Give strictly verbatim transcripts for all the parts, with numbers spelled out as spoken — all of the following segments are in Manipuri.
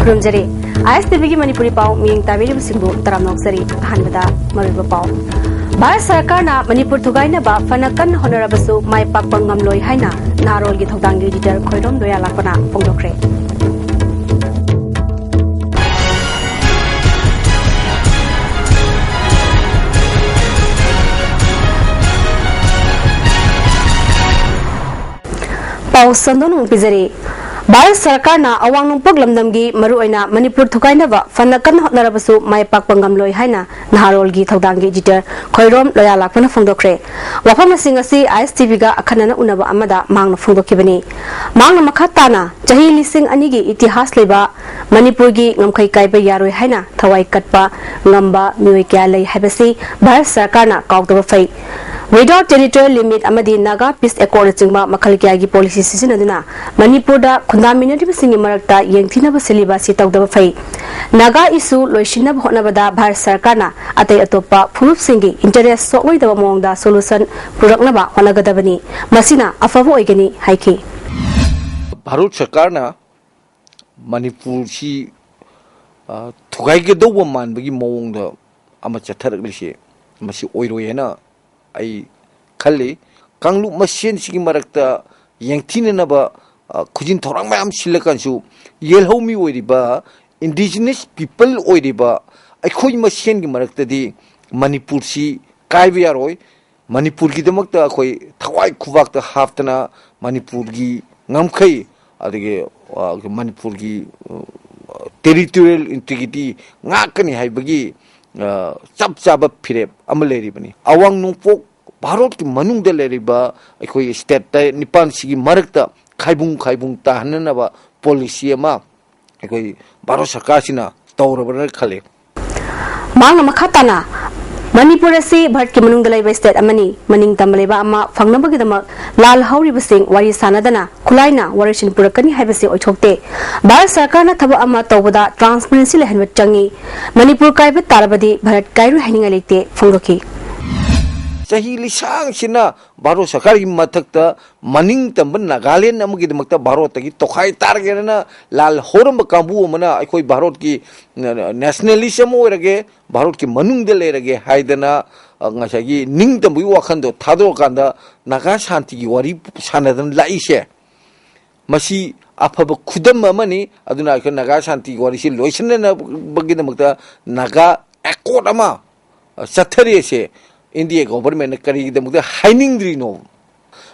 ꯈꯨꯔꯨꯝꯖꯔꯤ꯫ ꯑꯥꯏ ꯑꯦꯁ ꯇꯤ ꯚꯤꯒꯤ ꯃꯅꯤꯄꯨꯔꯤ ꯄꯥꯎ ꯃꯤꯠꯌꯦꯡ ꯇꯥꯕꯤꯔꯤꯕꯁꯤꯡꯕꯨ ꯇꯔꯥꯝꯅ ꯑꯣꯛꯆꯔꯤ꯫ ꯑꯍꯥꯟꯕꯗ ꯃꯔꯨꯑꯣꯏꯕ ꯄꯥꯎ꯫ ꯚꯥꯔꯠ ꯁꯔꯀꯥꯔꯅ ꯃꯅꯤꯄꯨꯔ ꯊꯨꯒꯥꯏꯅꯕ ꯐꯅ ꯀꯟꯅ ꯍꯣꯠꯅꯔꯕꯁꯨ ꯃꯥꯏ ꯄꯥꯛꯄ ꯉꯝꯂꯣꯏ ꯍꯥꯏꯅ ꯅꯍꯥꯔꯣꯜꯒꯤ ꯊꯧꯗꯥꯡꯒꯤ ꯏꯗꯤꯇꯔ ꯈꯣꯏꯔꯣꯝ ꯂꯣꯌꯥꯂꯥꯛꯄꯅ ꯐꯣꯡꯗꯣꯛꯈ꯭ꯔꯦ꯫ ꯄꯥꯎ ꯁꯟꯗꯣꯟ ꯑꯃꯨꯛ ꯄꯤꯖꯔꯤ꯫ ꯚꯥꯔꯠ ꯁꯔꯀꯥꯔꯅ ꯑꯋꯥꯡ ꯅꯣꯡꯄꯣꯛ ꯂꯝꯗꯝꯒꯤ ꯃꯔꯨꯑꯣꯏꯅ ꯃꯅꯤꯄꯨꯔ ꯊꯨꯒꯥꯏꯅꯕ ꯐꯅ ꯀꯟꯅ ꯍꯣꯠꯅꯔꯕꯁꯨ ꯃꯥꯏ ꯄꯥꯛꯄ ꯉꯝꯂꯣꯏ ꯍꯥꯏꯅ ꯅꯍꯥꯔꯣꯜꯒꯤ ꯊꯧꯗꯥꯡꯒꯤ ꯏꯗꯤꯇꯔ ꯈꯣꯏꯔꯣꯝ ꯂꯣꯌꯥꯂꯥꯛꯄꯅ ꯐꯣꯡꯗꯣꯛꯈ꯭ꯔꯦ꯫ ꯋꯥꯐꯝꯁꯤꯡ ꯑꯁꯤ ꯑꯥꯏ ꯑꯦꯁ ꯇꯤ ꯚꯤꯒ ꯑꯈꯟꯅꯅ ꯎꯅꯕ ꯑꯃꯗ ꯃꯍꯥꯛꯅ ꯐꯣꯡꯗꯣꯛꯈꯤꯕꯅꯤ꯫ ꯃꯍꯥꯛꯅ ꯃꯈꯥ ꯇꯥꯅ ꯆꯍꯤ ꯂꯤꯁꯤꯡ ꯑꯅꯤꯒꯤ ꯏꯇꯤꯍꯥꯁ ꯂꯩꯕ ꯃꯅꯤꯄꯨꯔꯒꯤ ꯉꯝꯈꯩ ꯀꯥꯏꯕ ꯌꯥꯔꯣꯏ ꯍꯥꯏꯅ ꯊꯋꯥꯏ ꯀꯠꯄ ꯉꯝꯕ ꯃꯤꯑꯣꯏ ꯀꯌꯥ ꯂꯩ ꯍꯥꯏꯕꯁꯤ ꯚꯥꯔꯠ ꯁꯔꯀꯥꯔꯅ ꯀꯥꯎꯗꯕ ꯐꯩ꯫ Without territorial limit ꯑꯃꯗꯤ Naga Peace Accordꯅꯆꯤꯡꯕ ꯃꯈꯜ ꯀꯌꯥꯒꯤ ꯄꯣꯂꯤꯁꯤ ꯁꯤꯖꯤꯟꯅꯗꯨꯅ ꯃꯅꯤꯄꯨꯔꯗ ꯈꯨꯟꯗꯥꯃꯤꯟꯅꯔꯤꯕꯁꯤꯡꯒꯤ ꯃꯔꯛꯇ ꯌꯦꯡꯊꯤꯅꯕ ꯁꯤꯜꯂꯤꯕ ꯑꯁꯤ ꯇꯧꯗꯕ ꯐꯩ꯫ ꯅꯥꯒꯥ ꯏꯁꯨ ꯂꯣꯏꯁꯤꯟꯅꯕ ꯍꯣꯠꯅꯕꯗ ꯚꯥꯔꯠ ꯁꯔꯀꯥꯔꯅ ꯑꯇꯩ ꯑꯇꯣꯞꯄ ꯐꯨꯔꯨꯞꯁꯤꯡꯒꯤ ꯏꯟꯇꯔꯦꯁ ꯁꯣꯛꯂꯣꯏꯗꯕ ꯃꯑꯣꯡꯗ ꯁꯣꯂꯨꯁꯟ ꯄꯨꯔꯛꯅꯕ ꯍꯣꯠꯅꯒꯗꯕꯅꯤ꯫ ꯃꯁꯤꯅ ꯑꯐꯕ ꯑꯣꯏꯒꯅꯤ ꯍꯥꯏꯈꯤ꯫ ꯚꯥꯔꯠ ꯁꯔꯀꯥꯔꯅ ꯃꯅꯤꯄꯨꯔꯁꯤ, ꯑ, ꯊꯨꯒꯥꯏꯒꯗꯧꯕ ꯃꯥꯟꯕꯒꯤ ꯃꯑꯣꯡꯗ ꯑꯃ ꯆꯠꯊꯔꯛꯂꯤꯁꯦ, ꯃꯁꯤ ꯑꯣꯏꯔꯣꯏ ꯍꯥꯏꯅ ꯑꯩ ꯈꯜꯂꯤ꯫ ꯀꯥꯡꯂꯨꯞ ꯃꯁꯦꯟꯁꯤꯒꯤ ꯃꯔꯛꯇ ꯌꯦꯡꯊꯤꯅꯅꯕ, ꯑ, ꯈꯨꯖꯤꯟ ꯊꯧꯔꯥꯡ ꯃꯌꯥꯝ ꯁꯤꯜꯂꯀꯥꯟꯁꯨ, ꯌꯦꯜꯍꯧꯃꯤ ꯑꯣꯏꯔꯤꯕ, indigenous people ꯑꯣꯏꯔꯤꯕ ꯑꯩꯈꯣꯏ ꯃꯁꯦꯟꯒꯤ ꯃꯔꯛꯇꯗꯤ ꯃꯅꯤꯄꯨꯔꯁꯤ ꯀꯥꯏꯕ ꯌꯥꯔꯣꯏ꯫ ꯃꯅꯤꯄꯨꯔꯒꯤꯗꯃꯛꯇ ꯑꯩꯈꯣꯏ ꯊꯋꯥꯏ ꯈꯨꯕꯥꯛꯇ ꯍꯥꯞꯇꯅ ꯃꯅꯤꯄꯨꯔꯒꯤ ꯉꯝꯈꯩ, ꯑꯗꯒꯤ, ꯑ, ꯃꯅꯤꯄꯨꯔꯒꯤ, ꯑ, territorial integrity ꯉꯥꯛꯀꯅꯤ ꯍꯥꯏꯕꯒꯤ, ꯑ, ꯆꯞ ꯆꯥꯕ ꯐꯤꯔꯦꯞ ꯑꯃ ꯂꯩꯔꯤꯕꯅꯤ꯫ ꯑꯋꯥꯡ ꯅꯣꯡꯄꯣꯛ ꯚꯥꯔꯠꯀꯤ ꯃꯅꯨꯡꯗ ꯂꯩꯔꯤꯕ ꯑꯩꯈꯣꯏ state ꯇꯔꯦꯠ ꯅꯤꯄꯥꯟꯁꯤꯒꯤ ꯃꯔꯛꯇ ꯈꯥꯏꯕꯨꯡ ꯈꯥꯏꯕꯨꯡ ꯇꯥꯍꯟꯅꯅꯕ policy ꯑꯃ ꯑꯩꯈꯣꯏ ꯚꯥꯔꯠ ꯁꯔꯀꯥꯔꯁꯤꯅ ꯇꯧꯔꯕ꯭ꯔꯥ ꯈꯜꯂꯤ꯫ ꯃꯍꯥꯛꯅ ꯃꯈꯥ ꯇꯥꯅ, ꯃꯅꯤꯄꯨꯔ ꯑꯁꯤ ꯚꯥꯔꯠꯀꯤ ꯃꯅꯨꯡꯗ ꯂꯩꯕ state ꯑꯃꯅꯤ, ꯃꯅꯤꯡ ꯇꯝꯕ ꯂꯩꯕꯥꯛ ꯑꯃ ꯐꯪꯅꯕꯒꯤꯗꯃꯛ ꯂꯥꯜ ꯍꯧꯔꯤꯕꯁꯤꯡ ꯋꯥꯔꯤ ꯁꯥꯟꯅꯗꯅ ꯈꯨꯠꯂꯥꯏꯅ ꯋꯥꯔꯣꯏꯁꯤꯟ ꯄꯨꯔꯛꯀꯅꯤ ꯍꯥꯏꯕꯁꯤ ꯑꯣꯏꯊꯣꯛꯇꯦ꯫ ꯚꯥꯔꯠ ꯁꯔꯀꯥꯔꯅ ꯊꯕꯛ ꯑꯃ ꯇꯧꯕꯗ transparency ꯂꯩꯍꯟꯕ ꯆꯪꯏ꯫ ꯃꯅꯤꯄꯨꯔ ꯀꯥꯏꯕ ꯇꯥꯔꯕꯗꯤ ꯚꯥꯔꯠ ꯀꯥꯏꯔꯣꯏ ꯍꯥꯏꯅꯤꯡꯉꯥꯏ ꯂꯩꯇꯦ ꯐꯣꯡꯗꯣꯛꯈꯤ꯫ ꯆꯍꯤ ꯂꯤꯁꯥꯡꯁꯤꯅ ꯚꯥꯔꯠ ꯁꯔꯀꯥꯔꯒꯤ ꯃꯊꯛꯇ ꯃꯅꯤꯡ ꯇꯝꯕ ꯅꯥꯒꯥꯂꯦꯟ ꯑꯃꯒꯤꯗꯃꯛꯇ ꯚꯥꯔꯠꯇꯒꯤ ꯇꯣꯈꯥꯏ ꯇꯥꯔꯒꯦꯅ ꯂꯥꯜ ꯍꯧꯔꯝꯕ ꯀꯥꯡꯕꯨ ꯑꯃꯅ ꯑꯩꯈꯣꯏ ꯚꯥꯔꯠꯀꯤ ꯅꯦꯁꯅꯦꯂꯤꯁ ꯑꯃ ꯑꯣꯏꯔꯒꯦ, ꯚꯥꯔꯠꯀꯤ ꯃꯅꯨꯡꯗ ꯂꯩꯔꯒꯦ ꯍꯥꯏꯗꯅ, ꯑ, ꯉꯁꯥꯏꯒꯤ ꯅꯤꯡꯇꯝꯕꯒꯤ ꯋꯥꯈꯜꯗꯣ ꯊꯥꯗꯣꯛꯑꯀꯥꯟꯗ ꯅꯥꯒꯥ ꯁꯥꯟꯇꯤꯒꯤ ꯋꯥꯔꯤ ꯁꯥꯟꯅꯗꯅ ꯂꯥꯛꯏꯁꯦ, ꯃꯁꯤ ꯑꯐꯕ ꯈꯨꯗꯝ ꯑꯃꯅꯤ꯫ ꯑꯗꯨꯅ ꯑꯩꯈꯣꯏ ꯅꯥꯒꯥ ꯁꯥꯟꯇꯤꯒꯤ ꯋꯥꯔꯤꯁꯤ ꯂꯣꯏꯁꯤꯟꯅꯅꯕꯒꯤꯗꯃꯛꯇ ꯅꯥꯒꯥ ꯑꯦꯀꯣꯔꯗ ꯑꯃ, ꯑ, ꯆꯠꯊꯔꯤꯁꯦ ꯏꯟꯗꯤꯌꯥ ꯒꯣꯚꯔꯟꯃꯦꯟꯠꯅ ꯀꯔꯤꯒꯤꯗꯃꯛꯇ ꯍꯥꯏꯅꯤꯡꯗ꯭ꯔꯤꯅꯣ?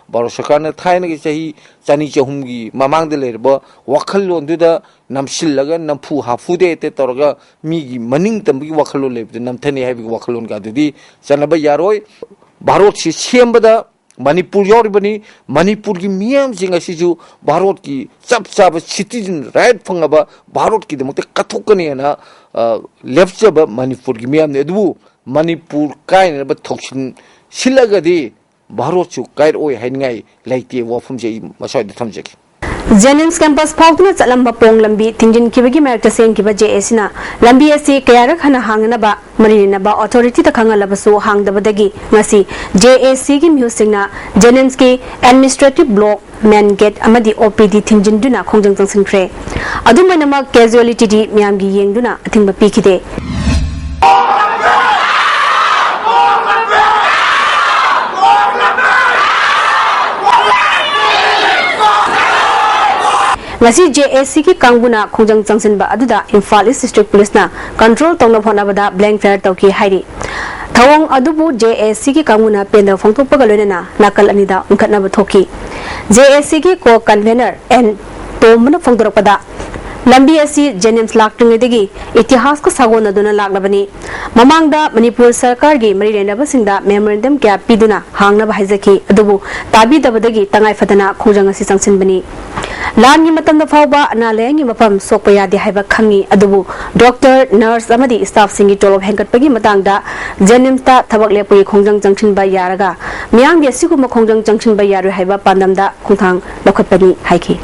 ꯚꯥꯔꯠ ꯁꯔꯀꯥꯔꯅ ꯊꯥꯏꯅꯒꯤ ꯆꯍꯤ ꯆꯅꯤ ꯆꯍꯨꯝꯒꯤ ꯃꯃꯥꯡꯗ ꯂꯩꯔꯕ ꯋꯥꯈꯜꯂꯣꯟꯗꯨꯗ ꯅꯝꯁꯤꯜꯂꯒ ꯅꯝꯐꯨ ꯍꯥꯐꯨꯗ ꯍꯦꯛꯇ ꯇꯧꯔꯒ ꯃꯤꯒꯤ ꯃꯅꯤꯡ ꯇꯝꯕꯒꯤ ꯋꯥꯈꯜꯂꯣꯟ ꯂꯩꯕꯗꯨ ꯅꯝꯊꯅꯤ ꯍꯥꯏꯕꯒꯤ ꯋꯥꯈꯜꯂꯣꯟꯒ ꯑꯗꯨꯗꯤ ꯆꯠꯅꯕ ꯌꯥꯔꯣꯏ꯫ ꯚꯥꯔꯠꯁꯤ ꯁꯦꯝꯕꯗ ꯃꯅꯤꯄꯨꯔ ꯌꯥꯎꯔꯤꯕꯅꯤ꯫ ꯃꯅꯤꯄꯨꯔꯒꯤ ꯃꯤꯌꯥꯝꯁꯤꯡ ꯑꯁꯤꯁꯨ ꯚꯥꯔꯠꯀꯤ ꯆꯞ ꯆꯥꯕ ꯁꯤꯇꯤꯖꯟ ꯔꯥꯏꯠ ꯐꯪꯉꯕ ꯚꯥꯔꯠꯀꯤꯗꯃꯛꯇ ꯀꯠꯊꯣꯛꯀꯅꯤ ꯍꯥꯏꯅ, ꯑ, ꯂꯦꯞꯆꯕ ꯃꯅꯤꯄꯨꯔꯒꯤ ꯃꯤꯌꯥꯝꯅꯤ꯫ ꯑꯗꯨꯕꯨ ꯃꯅꯤꯄꯨꯔ ꯀꯥꯏꯅꯅꯕ ꯊꯧꯁꯤꯟ ꯁꯤꯜꯂꯒꯗꯤ ꯚꯥꯔꯠꯁꯨ ꯀꯥꯏꯔꯛꯑꯣꯏ ꯍꯥꯏꯅꯤꯡꯉꯥꯏ ꯂꯩꯇꯦ꯫ ꯋꯥꯐꯝꯁꯦ ꯑꯩ ꯃꯁ꯭ꯋꯥꯏꯗ ꯊꯝꯖꯒꯦ꯫ ꯖꯦꯅꯤꯝꯁ ꯀꯦꯝꯄꯁ ꯐꯥꯎꯗꯨꯅ ꯆꯠꯂꯝꯕ ꯄꯣꯡ ꯂꯝꯕꯤ ꯊꯤꯡꯖꯤꯟꯈꯤꯕꯒꯤ ꯃꯥꯌꯣꯛꯇ ꯁꯦꯝꯈꯤꯕ ꯖꯦ ꯑꯦ ꯁꯤꯅ ꯂꯝꯕꯤ ꯑꯁꯤ ꯀꯌꯥꯔꯛ ꯍꯟꯅ ꯍꯥꯡꯅꯅꯕ ꯃꯔꯤ ꯂꯩꯅꯕ ꯑꯣꯊꯣꯔꯤꯇꯤꯗ ꯈꯪꯍꯜꯂꯕꯁꯨ ꯍꯥꯡꯗꯕꯗꯒꯤ ꯉꯁꯤ ꯖꯦ ꯑꯦ ꯁꯤꯒꯤ ꯃꯤꯍꯨꯠꯁꯤꯡꯅ ꯖꯦꯅꯤꯝꯁꯀꯤ ꯑꯦꯗꯃꯤꯅꯤꯁꯇ꯭ꯔꯦꯇꯤꯚ ꯕ꯭ꯂꯣꯛ, ꯃꯦꯟ ꯒꯦꯠ ꯑꯃꯗꯤ ꯑꯣ ꯄꯤ ꯗꯤ ꯊꯤꯡꯖꯤꯟꯗꯨꯅ ꯈꯣꯡꯖꯪ ꯆꯪꯁꯤꯟꯈ꯭ꯔꯦ꯫ ꯑꯗꯨꯝ ꯑꯣꯏꯅꯃꯛ, ꯀꯦꯖꯨꯋꯦꯂꯤꯇꯤꯗꯤ ꯃꯤꯌꯥꯝꯒꯤ ꯌꯦꯡꯗꯨꯅ ꯑꯊꯤꯡꯕ ꯄꯤꯈꯤꯗꯦ꯫ ꯉꯁꯤ ꯖꯦ ꯑꯦ ꯁꯤꯒꯤ ꯀꯥꯡꯕꯨꯅ ꯈꯣꯡꯖꯪ ꯆꯪꯁꯤꯟꯕ ꯑꯗꯨꯗ ꯏꯝꯐꯥꯜ ꯏꯁ ꯗꯤꯁꯇ꯭ꯔꯤꯛ ꯄꯨꯂꯤꯁꯅ ꯀꯟꯇ꯭ꯔꯣꯜ ꯇꯧꯅꯕ ꯍꯣꯠꯅꯕꯗ ꯕ꯭ꯂꯦꯡ ꯐꯥꯌꯔ ꯇꯧꯈꯤ ꯍꯥꯏꯔꯤ꯫ ꯊꯧꯑꯣꯡ ꯑꯗꯨꯕꯨ ꯖꯦ ꯑꯦ ꯁꯤꯒꯤ ꯀꯥꯡꯕꯨꯅ ꯄꯦꯟꯗꯕ ꯐꯣꯡꯗꯣꯛꯄꯒ ꯂꯣꯏꯅꯅ ꯅꯥꯀꯜ ꯑꯅꯤꯗ ꯎꯪꯈꯠꯅꯕ ꯊꯣꯛꯈꯤ꯫ ꯖꯦ ꯑꯦ ꯁꯤꯒꯤ ꯀꯣ ꯀꯟꯚꯦꯅꯔ ꯑꯦꯟ ꯇꯣꯝꯕꯅ ꯐꯣꯡꯗꯣꯔꯛꯄꯗ, ꯂꯝꯕꯤ ꯑꯁꯤ ꯖꯦꯅꯤꯝꯁ ꯂꯥꯛꯇ꯭ꯔꯤꯉꯩꯗꯒꯤ ꯏꯇꯤꯍꯥꯁꯀ ꯁꯥꯒꯣꯟꯅꯗꯨꯅ ꯂꯥꯛꯂꯕꯅꯤ꯫ ꯃꯃꯥꯡꯗ ꯃꯅꯤꯄꯨꯔ ꯁꯔꯀꯥꯔꯒꯤ ꯃꯔꯤ ꯂꯩꯅꯕꯁꯤꯡꯗ ꯃꯦꯃꯣꯔꯦꯟꯗꯝ ꯀꯌꯥ ꯄꯤꯗꯨꯅ ꯍꯥꯡꯅꯕ ꯍꯥꯏꯖꯈꯤ, ꯑꯗꯨꯕꯨ ꯇꯥꯕꯤꯗꯕꯗꯒꯤ ꯇꯉꯥꯏ ꯐꯗꯅ ꯈꯣꯡꯖꯪ ꯑꯁꯤ ꯆꯪꯁꯤꯟꯕꯅꯤ꯫ ꯂꯥꯟꯒꯤ ꯃꯇꯝꯗ ꯐꯥꯎꯕ ꯑꯅꯥ ꯂꯥꯌꯦꯡꯒꯤ ꯃꯐꯝ ꯁꯣꯛꯄ ꯌꯥꯗꯦ ꯍꯥꯏꯕ ꯈꯪꯉꯤ, ꯑꯗꯨꯕꯨ ꯗꯣꯛꯇꯔ, ꯅꯔꯁ ꯑꯃꯗꯤ ꯁ꯭ꯇꯥꯐꯁꯤꯡꯒꯤ ꯇꯣꯂꯣꯞ ꯍꯦꯟꯒꯠꯄꯒꯤ ꯃꯇꯥꯡꯗ ꯖꯦꯅꯤꯝꯁꯇ ꯊꯕꯛ ꯂꯦꯞꯄꯒꯤ ꯈꯣꯡꯖꯪ ꯆꯪꯁꯤꯟꯕ ꯌꯥꯔꯒ ꯃꯤꯌꯥꯝꯒꯤ ꯑꯁꯤꯒꯨꯝꯕ ꯈꯣꯡꯖꯪ ꯆꯪꯁꯤꯟꯕ ꯌꯥꯔꯣꯏ ꯍꯥꯏꯕ ꯄꯥꯟꯗꯝꯗ ꯈꯣꯡꯊꯥꯡ ꯂꯧꯈꯠꯄꯅꯤ ꯍꯥꯏꯈꯤ꯫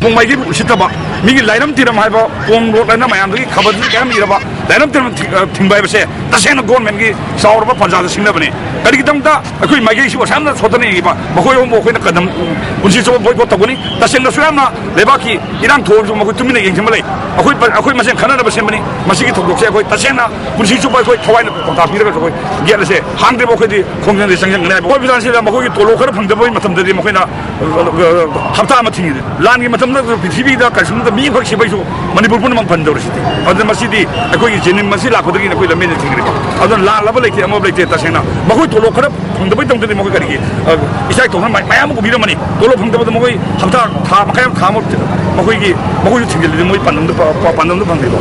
ꯅꯣꯡꯃꯩꯒꯤ ꯎꯁꯤꯠꯇꯕ, ꯃꯤꯒꯤ ꯂꯥꯏꯔꯝ ꯇꯤꯔꯝ ꯍꯥꯏꯕ ꯄꯣꯡ ꯔꯣꯠ ꯍꯥꯏꯅ ꯃꯌꯥꯝꯗꯒꯤ ꯈꯕꯔꯗꯨꯁꯨ ꯀꯌꯥꯝ ꯏꯔꯕ, ꯂꯥꯏꯔꯝ ꯇꯤꯟ ꯊꯤꯡ-, ꯑ, ꯊꯤꯡꯕ ꯍꯥꯏꯕꯁꯦ ꯇꯁꯦꯡꯅ ꯒꯣꯔꯃꯦꯟꯒꯤ ꯆꯥꯎꯔꯕ ꯄꯟꯖꯥꯗ ꯁꯤꯡꯅꯕꯅꯤ꯫ ꯀꯔꯤꯒꯤꯗꯃꯛꯇ ꯑꯩꯈꯣꯏ ꯃꯥꯏꯀꯩꯁꯤꯕꯨ ꯑꯁꯨꯛ ꯌꯥꯝꯅ ꯁꯣꯠꯊꯅ ꯌꯦꯡꯉꯤꯕ? ꯃꯈꯣꯏ ꯑꯍꯨꯝꯕꯨ ꯑꯩꯈꯣꯏꯅ ꯀꯗꯝ ꯄꯨꯟꯁꯤ ꯆꯨꯞꯄ ꯕꯣꯏꯀꯣꯠ ꯇꯧꯒꯅꯤ꯫ ꯇꯁꯦꯡꯅꯁꯨ ꯌꯥꯝꯅ ꯂꯩꯕꯥꯛꯀꯤ ꯏꯔꯥꯡ ꯊꯣꯛꯑꯁꯨ ꯃꯈꯣꯏ ꯇꯨꯃꯤꯟꯅ ꯌꯦꯡꯁꯤꯟꯕ ꯂꯩ꯫ ꯑꯩꯈꯣꯏ, ꯑꯩꯈꯣꯏ ꯃꯁꯦꯟ ꯈꯟꯅꯅꯕ ꯁꯦꯝꯕꯅꯤ꯫ ꯃꯁꯤꯒꯤ ꯊꯧꯗꯣꯛꯁꯦ ꯑꯩꯈꯣꯏ ꯇꯁꯦꯡꯅ ꯄꯨꯟꯁꯤ ꯆꯨꯞꯄ ꯑꯩꯈꯣꯏ ꯊꯋꯥꯏꯅ ꯄꯥꯎꯇꯥꯛ ꯄꯤꯔꯒꯁꯨ ꯑꯩꯈꯣꯏ ꯒꯦꯠ ꯑꯁꯦ ꯍꯥꯡꯗ꯭ꯔꯤꯕ ꯑꯩꯈꯣꯏꯗꯤ ꯈꯣꯡꯖꯪꯗ ꯆꯪꯁꯤꯟꯒꯅꯤ ꯍꯥꯏꯕ꯫ ꯑꯩꯈꯣꯏ ꯄ꯭ꯔꯖꯥꯁꯤꯡꯅ ꯃꯈꯣꯏꯒꯤ ꯇꯣꯂꯣꯞ ꯈꯔ ꯐꯪꯗꯕꯒꯤ ꯃꯇꯝꯗꯗꯤ ꯃꯈꯣꯏꯅ ꯍꯞꯇꯥ ꯑꯃ ꯊꯤꯡꯉꯤꯗꯤ, ꯂꯥꯟꯒꯤ ꯃꯇꯝꯗ ꯄ꯭ꯔꯤꯊꯤꯕꯤꯗ ꯀꯩꯁꯨꯝꯗ ꯃꯤ ꯑꯃꯈꯛ ꯁꯤꯕꯩꯁꯨ ꯃꯅꯤꯄꯨꯔ ꯄꯨꯝꯅꯃꯛ ꯕꯟ ꯇꯧꯔꯤꯁꯤꯗꯤ꯫ ꯑꯗꯨꯅ ꯃꯁꯤꯗꯤ ꯑꯩꯈꯣꯏꯒꯤ ꯖꯦꯅꯤꯝ ꯑꯁꯤ ꯂꯥꯛꯄꯗꯒꯤ ꯑꯩꯈꯣꯏ ꯂꯝꯕꯦꯟꯗ ꯊꯤꯡꯈ꯭ꯔꯦ꯫ ꯑꯗꯨꯅ ꯂꯥꯜꯂꯕ ꯂꯩꯇꯦ, ꯑꯃ ꯂꯩꯇꯦ꯫ ꯇꯁꯦꯡꯅ ꯃꯈꯣꯏ ꯇꯣꯂꯣꯞ ꯈꯔ ꯐꯪꯗꯕꯩ ꯇꯧꯗꯗꯤ ꯃꯈꯣꯏ ꯀꯔꯤꯒꯤ, ꯑ, ꯏꯁꯥ ꯏꯇꯣꯝꯇ ꯃꯌꯥꯝ ꯑꯃ ꯎꯕꯤꯔꯝꯃꯅꯤ꯫ ꯇꯣꯂꯣꯞ ꯐꯪꯗꯕꯗ ꯃꯈꯣꯏ ꯍꯞꯇꯥ, ꯊꯥ ꯃꯈꯥꯏ ꯑꯃ, ꯊꯥ ꯑꯃ ꯃꯈꯣꯏꯒꯤ, ꯃꯈꯣꯏꯁꯨ ꯊꯤꯡꯖꯤꯜꯂꯤꯗꯤ ꯃꯣꯏ ꯄꯥꯟꯗꯝꯗꯨ ꯄ-, ꯄ-, ꯄꯥꯟꯗꯝꯗꯨ ꯐꯪꯗ꯭ꯔꯤꯕꯣ?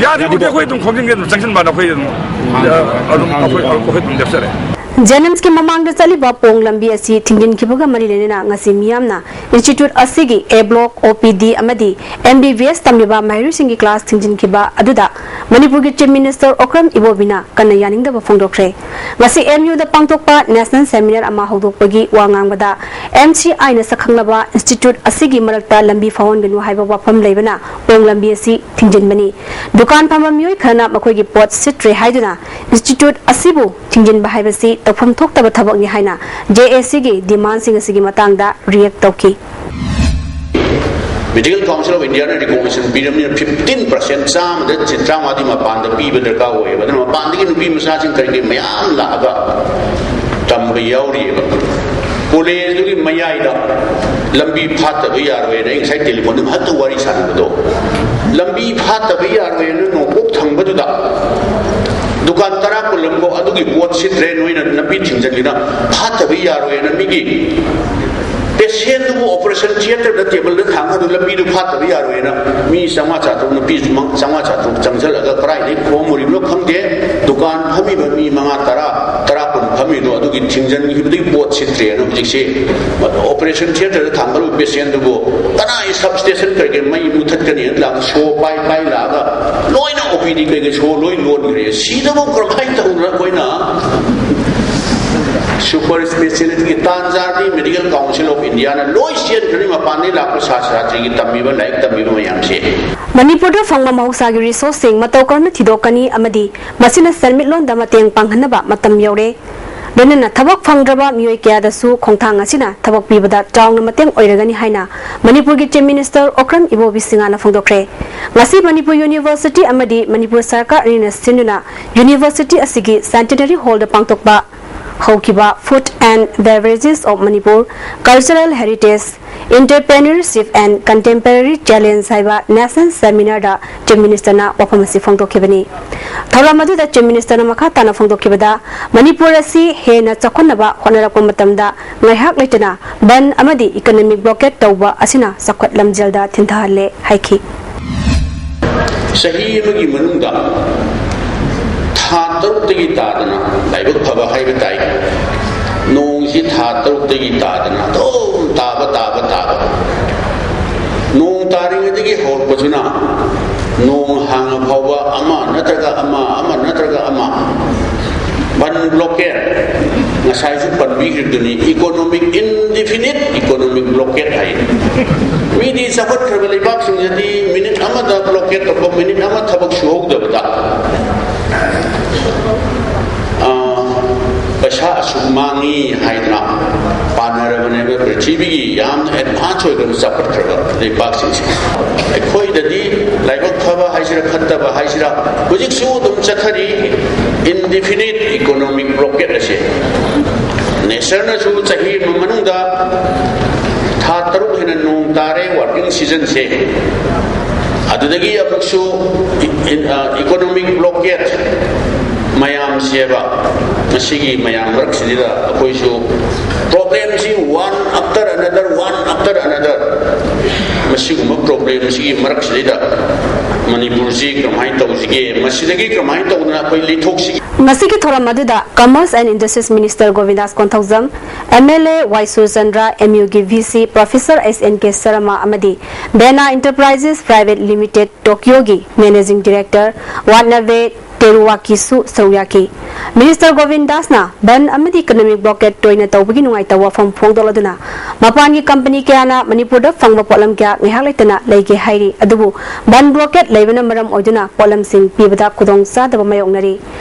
ꯌꯥꯗ꯭ꯔꯤꯕꯗꯤ ꯑꯩꯈꯣꯏ ꯑꯗꯨꯝ ꯈꯣꯝꯖꯤꯟꯒꯦ, ꯑꯗꯨꯝ ꯆꯪꯁꯤꯟꯕ ꯑꯩꯈꯣꯏ ꯑꯗꯨꯝ, ꯑ, ꯑꯗꯨꯝ ꯑꯩꯈꯣꯏ, ꯑꯩꯈꯣꯏ ꯑꯗꯨꯝ ꯂꯦꯞꯆꯔꯦ꯫ ꯖꯦꯅꯤꯝꯁꯀꯤ ꯃꯃꯥꯡꯗ ꯆꯠꯂꯤꯕ ꯄꯣꯡ ꯂꯝꯕꯤ ꯑꯁꯤ ꯊꯤꯡꯖꯤꯟꯈꯤꯕꯒ ꯃꯔꯤ ꯂꯩꯅꯅ ꯉꯁꯤ ꯃꯤꯌꯥꯝꯅ ꯏꯟꯁꯇꯤꯇ꯭ꯌꯨꯠ ꯑꯁꯤꯒꯤ ꯑꯦ ꯕ꯭ꯂꯣꯛ, ꯑꯣ ꯄꯤ ꯗꯤ ꯑꯃꯗꯤ ꯑꯦꯝ ꯕꯤ ꯕꯤ ꯑꯦꯁ ꯇꯝꯂꯤꯕ ꯃꯍꯩꯔꯣꯏꯁꯤꯡꯒꯤ ꯀ꯭ꯂꯥꯁ ꯊꯤꯡꯖꯤꯟꯈꯤꯕ ꯑꯗꯨꯗ ꯃꯅꯤꯄꯨꯔꯒꯤ ꯆꯤꯐ ꯃꯤꯅꯤꯁꯇꯔ ꯑꯣꯀ꯭ꯔꯝ ꯏꯕꯣꯕꯤꯅ ꯀꯟꯅ ꯌꯥꯅꯤꯡꯗꯕ ꯐꯣꯡꯗꯣꯛꯈ꯭ꯔꯦ꯫ ꯉꯁꯤ ꯑꯦꯝ ꯌꯨꯗ ꯄꯥꯡꯊꯣꯛꯄ ꯅꯦꯁꯅꯦꯜ ꯁꯦꯃꯤꯅꯥꯔ ꯑꯃ ꯍꯧꯗꯣꯛꯄꯒꯤ ꯋꯥ ꯉꯥꯡꯕꯗ ꯑꯦꯝ ꯁꯤ ꯑꯥꯏꯅ ꯁꯛꯈꯪꯂꯕ ꯏꯟꯁꯇꯤꯇ꯭ꯌꯨꯠ ꯑꯁꯤꯒꯤ ꯃꯔꯛꯇ ꯂꯝꯕꯤ ꯐꯥꯎꯍꯟꯒꯅꯨ ꯍꯥꯏꯕ ꯋꯥꯐꯝ ꯂꯩꯕꯅ ꯄꯣꯡ ꯂꯝꯕꯤ ꯑꯁꯤ ꯊꯤꯡꯖꯤꯟꯕꯅꯤ꯫ ꯗꯨꯀꯥꯟ ꯐꯝꯕ ꯃꯤꯑꯣꯏ ꯈꯔꯅ ꯃꯈꯣꯏꯒꯤ ꯄꯣꯠ ꯁꯤꯠꯇ꯭ꯔꯦ ꯍꯥꯏꯗꯨꯅ ꯏꯟꯁꯇꯤꯇ꯭ꯌꯨꯠ ꯑꯁꯤꯕꯨ ꯊꯤꯡꯖꯤꯟꯕ ꯍꯥꯏꯕꯁꯤ ꯇꯧꯐꯝ ꯊꯣꯛꯇꯕ ꯊꯕꯛꯅꯤ ꯍꯥꯏꯅ ꯖꯦ ꯑꯦ ꯁꯤꯒꯤ ꯗꯤꯃꯥꯟꯁꯤꯡ ꯑꯁꯤꯒꯤ ꯃꯇꯥꯡꯗ ꯔꯤꯌꯦꯛ ꯇꯧꯈꯤ꯫ Medical Council of Indiaꯅ recommendation ꯄꯤꯔꯕꯅꯤꯅ fifteen percent, ꯆꯥꯝꯃꯗ ꯇꯔꯥꯃꯉꯥꯗꯤ ꯃꯄꯥꯟꯗ ꯄꯤꯕ ꯗꯔꯀꯥꯔ ꯑꯣꯏꯌꯦꯕ꯫ ꯑꯗꯨꯅ ꯃꯄꯥꯟꯗꯒꯤ ꯅꯨꯄꯤ ꯃꯆꯥꯁꯤꯡ ꯀꯔꯤ ꯀꯔꯤ ꯃꯌꯥꯝ ꯂꯥꯛꯑꯒ ꯇꯝꯕ ꯌꯥꯎꯔꯤꯑꯕ꯫ ꯀꯣꯂꯦꯖꯇꯨꯒꯤ ꯃꯌꯥꯏꯗ ꯂꯝꯕꯤ ꯐꯥꯠꯇꯕ ꯌꯥꯔꯣꯏꯅ ꯑꯩ ꯉꯁꯥꯏ ꯇꯦꯂꯤꯐꯣꯟꯗ ꯉꯍꯥꯛꯇ ꯋꯥꯔꯤ ꯁꯥꯟꯅꯕꯗꯣ, ꯂꯝꯕꯤ ꯐꯥꯠꯇꯕ ꯌꯥꯔꯣꯏꯅ ꯅꯣꯡꯄꯣꯛ ꯊꯪꯕꯗꯨꯗ ꯗꯨꯀꯥꯟ ꯇꯔꯥ ꯀꯨꯟ ꯑꯃꯐꯥꯎ ꯑꯗꯨꯒꯤ ꯄꯣꯠ ꯁꯤꯠꯇ꯭ꯔꯦ, ꯅꯣꯏꯅ ꯂꯝꯕꯤ ꯊꯤꯡꯖꯤꯟꯒꯦꯅ ꯐꯥꯠꯇꯕ ꯌꯥꯔꯣꯏꯅ ꯃꯤꯒꯤ ꯄꯦꯁꯦꯟꯗꯨꯕꯨ ꯑꯣꯄꯔꯦꯁꯟ ꯊꯤꯌꯦꯇꯔꯗ ꯇꯦꯕꯜꯗ ꯊꯥꯡꯉꯒ ꯂꯝꯕꯤꯗꯨ ꯐꯥꯠꯇꯕ ꯌꯥꯔꯣꯏꯅ ꯃꯤ ꯆꯥꯝꯃꯉꯥ ꯆꯥꯇ꯭ꯔꯨꯛ, ꯅꯨꯄꯤ ꯆꯥꯝꯃꯉꯥ ꯆꯥꯇ꯭ꯔꯨꯛ ꯆꯪꯁꯤꯜꯂꯒ ꯀꯗꯥꯏꯗꯒꯤ ꯈꯣꯝꯃꯨꯔꯤꯕꯅꯣ ꯈꯪꯗꯦ꯫ ꯗꯨꯀꯥꯟ ꯐꯝꯃꯤꯕ ꯃꯤ ꯃꯉꯥ, ꯇꯔꯥ, ꯇꯔꯥ ꯀꯨꯟ ꯐꯝꯃꯤꯗꯣ ꯑꯗꯨꯒꯤ ꯊꯤꯡꯖꯤꯟꯈꯤꯕꯗꯨꯒꯤ ꯄꯣꯠ ꯁꯤꯠꯇ꯭ꯔꯦꯅ ꯍꯧꯖꯤꯛꯁꯦ ꯑꯣꯄꯔꯦꯁꯟ ꯊꯤꯌꯦꯇꯔꯗ ꯊꯥꯡꯒꯠꯂꯨꯕ ꯄꯦꯁꯦꯟꯗꯨꯕꯨ ꯀꯅꯥꯒꯤ ꯁꯕ ꯁ꯭ꯇꯦꯁꯟ ꯀꯔꯤ ꯀꯔꯤ ꯃꯩ ꯃꯨꯊꯠꯀꯅꯤꯅ ꯂꯥꯛꯑꯒ ꯁꯣ ꯄꯥꯏ ꯄꯥꯏ ꯂꯥꯛꯑꯒ ꯂꯣꯏꯅ ꯑꯣ ꯄꯤ ꯗꯤ ꯀꯩꯀꯩ ꯁꯣ ꯂꯣꯏ ꯂꯣꯟꯈ꯭ꯔꯦ꯫ ꯁꯤꯗꯕꯨ ꯀꯔꯝꯍꯥꯏꯅ ꯇꯧꯗꯅ ꯑꯩꯈꯣꯏꯅ Super speciality ꯒꯤ ꯇꯥꯟꯖꯥꯗꯤ Medical Council of India ꯅ ꯂꯣꯏ ꯆꯦꯟꯈ꯭ꯔꯅꯤ, ꯃꯄꯥꯟꯗꯒꯤ ꯂꯥꯛꯄ ꯁꯥꯇ꯭ꯔ ꯁꯥꯇ꯭ꯔꯤꯒꯤ ꯇꯝꯃꯤꯕ, ꯂꯥꯏꯔꯤꯛ ꯇꯝꯃꯤꯕ ꯃꯌꯥꯝꯁꯦ꯫ ꯃꯅꯤꯄꯨꯔꯗ ꯐꯪꯕ ꯃꯍꯧꯁꯥꯒꯤ resource ꯁꯤꯡ ꯃꯇꯧ ꯀꯔꯝꯅ ꯊꯤꯗꯣꯛꯀꯅꯤ ꯑꯃꯗꯤ ꯃꯁꯤꯅ ꯁꯦꯟꯃꯤꯠꯂꯣꯟꯗ ꯃꯇꯦꯡ ꯄꯥꯡꯍꯟꯅꯕ ꯃꯇꯝ ꯌꯧꯔꯦ꯫ ꯂꯣꯏꯅꯅ ꯊꯕꯛ ꯐꯪꯗ꯭ꯔꯕ ꯃꯤꯑꯣꯏ ꯀꯌꯥꯗꯁꯨ ꯈꯣꯡꯊꯥꯡ ꯑꯁꯤꯅ ꯊꯕꯛ ꯄꯤꯕꯗ ꯆꯥꯎꯅ ꯃꯇꯦꯡ ꯑꯣꯏꯔꯒꯅꯤ ꯍꯥꯏꯅ ꯃꯅꯤꯄꯨꯔꯒꯤ Chief Minister ꯑꯣꯀ꯭ꯔꯝ ꯏꯕꯣꯕꯤ ꯁꯤꯡꯍꯅ ꯐꯣꯡꯗꯣꯛꯈ꯭ꯔꯦ꯫ ꯉꯁꯤ ꯃꯅꯤꯄꯨꯔ University ꯑꯃꯗꯤ ꯃꯅꯤꯄꯨꯔ ꯁꯔꯀꯥꯔ ꯑꯅꯤꯅ ꯁꯤꯟꯗꯨꯅ University ꯑꯁꯤꯒꯤ Centenary Hall ꯗ ꯄꯥꯡꯊꯣꯛꯄ ꯍꯧꯈꯤꯕ Food and Beverages of Manipur, Cultural Heritage, Entrepreneurship and Contemporary Challenge ꯍꯥꯏꯕ National Seminar ꯗ Chief Minister ꯅ ꯋꯥꯐꯝ ꯑꯁꯤ ꯐꯣꯡꯗꯣꯛꯈꯤꯕꯅꯤ꯫ ꯊꯧꯔꯝ ꯑꯗꯨꯗ Chief Minister ꯅ ꯃꯈꯥ ꯇꯥꯅ ꯐꯣꯡꯗꯣꯛꯈꯤꯕꯗ, ꯃꯅꯤꯄꯨꯔ ꯑꯁꯤ ꯍꯦꯟꯅ ꯆꯥꯎꯈꯠꯅꯕ ꯍꯣꯠꯅꯔꯛꯄ ꯃꯇꯝꯗ ꯉꯥꯏꯍꯥꯛ ꯂꯩꯇꯅ ꯕꯟ ꯑꯃꯗꯤ economic blockade ꯇꯧꯕ ꯑꯁꯤꯅ ꯆꯥꯎꯈꯠ ꯂꯝꯖꯦꯜꯗ ꯊꯤꯟꯊꯍꯜꯂꯦ ꯍꯥꯏꯈꯤ꯫ ꯆꯍꯤ ꯑꯃꯒꯤ ꯃꯅꯨꯡꯗ ꯊꯥ ꯇꯔꯨꯛꯇꯒꯤ ꯇꯥꯗꯅ ꯂꯥꯏꯕꯛ ꯐꯕ ꯍꯥꯏꯕ ꯇꯥꯏ, ꯅꯣꯡꯁꯤ ꯊꯥ ꯇꯔꯨꯛꯇꯒꯤ ꯇꯥꯗꯅ ꯑꯗꯨꯝ ꯇꯥꯕ, ꯇꯥꯕ, ꯇꯥꯕ꯫ ꯅꯣꯡ ꯇꯥꯔꯤꯉꯩꯗꯒꯤ ꯍꯧꯔꯛꯄꯁꯤꯅ ꯅꯣꯡ ꯍꯥꯡꯉ ꯐꯥꯎꯕ ꯑꯃ ꯅꯠꯇ꯭ꯔꯒ ꯑꯃ, ꯑꯃ ꯅꯠꯇ꯭ꯔꯒ ꯑꯃ꯫ ꯕꯟ blockade, ꯉꯁꯥꯏꯁꯨ ꯄꯟꯕꯤꯈ꯭ꯔꯤꯕꯗꯨꯅꯤ, economic, indefinite economic blockade ꯍꯥꯏ꯫ ꯃꯤꯗꯤ ꯆꯥꯎꯈꯠꯈ꯭ꯔꯕ ꯂꯩꯕꯥꯛꯁꯤꯡꯗꯗꯤ ꯃꯤꯅꯤꯠ ꯑꯃꯗ blockade ꯇꯧꯕ, ꯃꯤꯅꯤꯠ ꯑꯃ ꯊꯕꯛ ꯁꯨꯍꯧꯗꯕꯗ, ꯑ, ꯄꯩꯁꯥ ꯑꯁꯨꯛ ꯃꯥꯡꯉꯤ ꯍꯥꯏꯗꯅ ꯄꯥꯅꯔꯕꯅꯦꯕ, ꯄ꯭ꯔꯤꯊꯤꯕꯤꯒꯤ ꯌꯥꯝꯅ advance ꯑꯣꯏꯈ꯭ꯔꯕ ꯆꯥꯎꯈꯠꯈ꯭ꯔꯕ ꯂꯩꯕꯥꯛꯁꯤꯡꯁꯦ꯫ ꯑꯩꯈꯣꯏꯗꯗꯤ ꯂꯥꯏꯕꯛ ꯐꯕ ꯍꯥꯏꯁꯤꯔꯥ, ꯐꯠꯇꯕ ꯍꯥꯏꯁꯤꯔꯥ, ꯍꯧꯖꯤꯛꯁꯨ ꯑꯗꯨꯝ ꯆꯠꯊꯔꯤ indefinite economic blockade ꯑꯁꯦ꯫ Nature ꯅꯁꯨ ꯆꯍꯤ ꯑꯃ ꯃꯅꯨꯡꯗ ꯊꯥ ꯇꯔꯨꯛ ꯍꯦꯟꯅ ꯅꯣꯡ ꯇꯥꯔꯦ, working season ꯁꯦ꯫ ꯑꯗꯨꯗꯒꯤ ꯑꯃꯨꯛꯁꯨ ꯏ-, ꯏ-, ꯑ, economic blockade ꯃꯌꯥꯝꯁꯦꯕ, ꯃꯁꯤꯒꯤ ꯃꯌꯥꯝ ꯃꯔꯛꯁꯤꯗ ꯑꯩꯈꯣꯏꯁꯨ problem ꯁꯤ one after another, one after another, ꯃꯁꯤꯒꯨꯝꯕ problem ꯁꯤꯒꯤ ꯃꯔꯛꯁꯤꯗꯩꯗ ꯃꯅꯤꯄꯨꯔꯁꯤ ꯀꯔꯝꯍꯥꯏꯅ ꯇꯧꯁꯤꯒꯦ, ꯃꯁꯤꯗꯒꯤ ꯀꯔꯝꯍꯥꯏꯅ ꯇꯧꯗꯅ ꯑꯩꯈꯣꯏ ꯂꯤꯊꯣꯛꯁꯤꯒꯦ? ꯉꯁꯤꯒꯤ ꯊꯧꯔꯝ ꯑꯗꯨꯗ Commerce and Industries Minister ꯒꯣꯕꯤꯟꯗꯥꯁ Konthoujam, MLA Y Surchandra, MU ꯒꯤ VC Professor S N K Sharma ꯑꯃꯗꯤ Bena Enterprises Private Limited Tokyo ꯒꯤ Managing Director ꯋꯥꯠꯅꯕꯦ ꯇꯦꯔꯨꯋꯥꯀꯤꯁꯨ ꯁꯔꯨꯛ ꯌꯥꯈꯤ꯫ ꯃꯤꯅꯤꯁꯇꯔ ꯒꯣꯕꯤꯟ ꯗꯥꯁꯅ ꯕꯟ ꯑꯃꯗꯤ ꯏꯀꯅꯣꯃꯤꯛ ꯕ꯭ꯂꯣꯀꯦꯠ ꯇꯣꯏꯅ ꯇꯧꯕꯒꯤ ꯅꯨꯡꯉꯥꯏꯇꯕ ꯋꯥꯐꯝ ꯐꯣꯡꯗꯣꯛꯂꯗꯨꯅ, ꯃꯄꯥꯟꯒꯤ ꯀꯝꯄꯅꯤ ꯀꯌꯥꯅ ꯃꯅꯤꯄꯨꯔꯗ ꯐꯪꯕ ꯄꯣꯠꯂꯝ ꯀꯌꯥ ꯉꯥꯏꯍꯥꯛ ꯂꯩꯇꯅ ꯂꯩꯒꯦ ꯍꯥꯏꯔꯤ꯫ ꯑꯗꯨꯕꯨ ꯕꯟ ꯕ꯭ꯂꯣꯀꯦꯠ ꯂꯩꯕꯅ ꯃꯔꯝ ꯑꯣꯏꯗꯨꯅ ꯄꯣꯠꯂꯝꯁꯤꯡ ꯄꯤꯕꯗ ꯈꯨꯗꯣꯡꯆꯥꯗꯕ ꯃꯥꯌꯣꯛꯅꯔꯤ꯫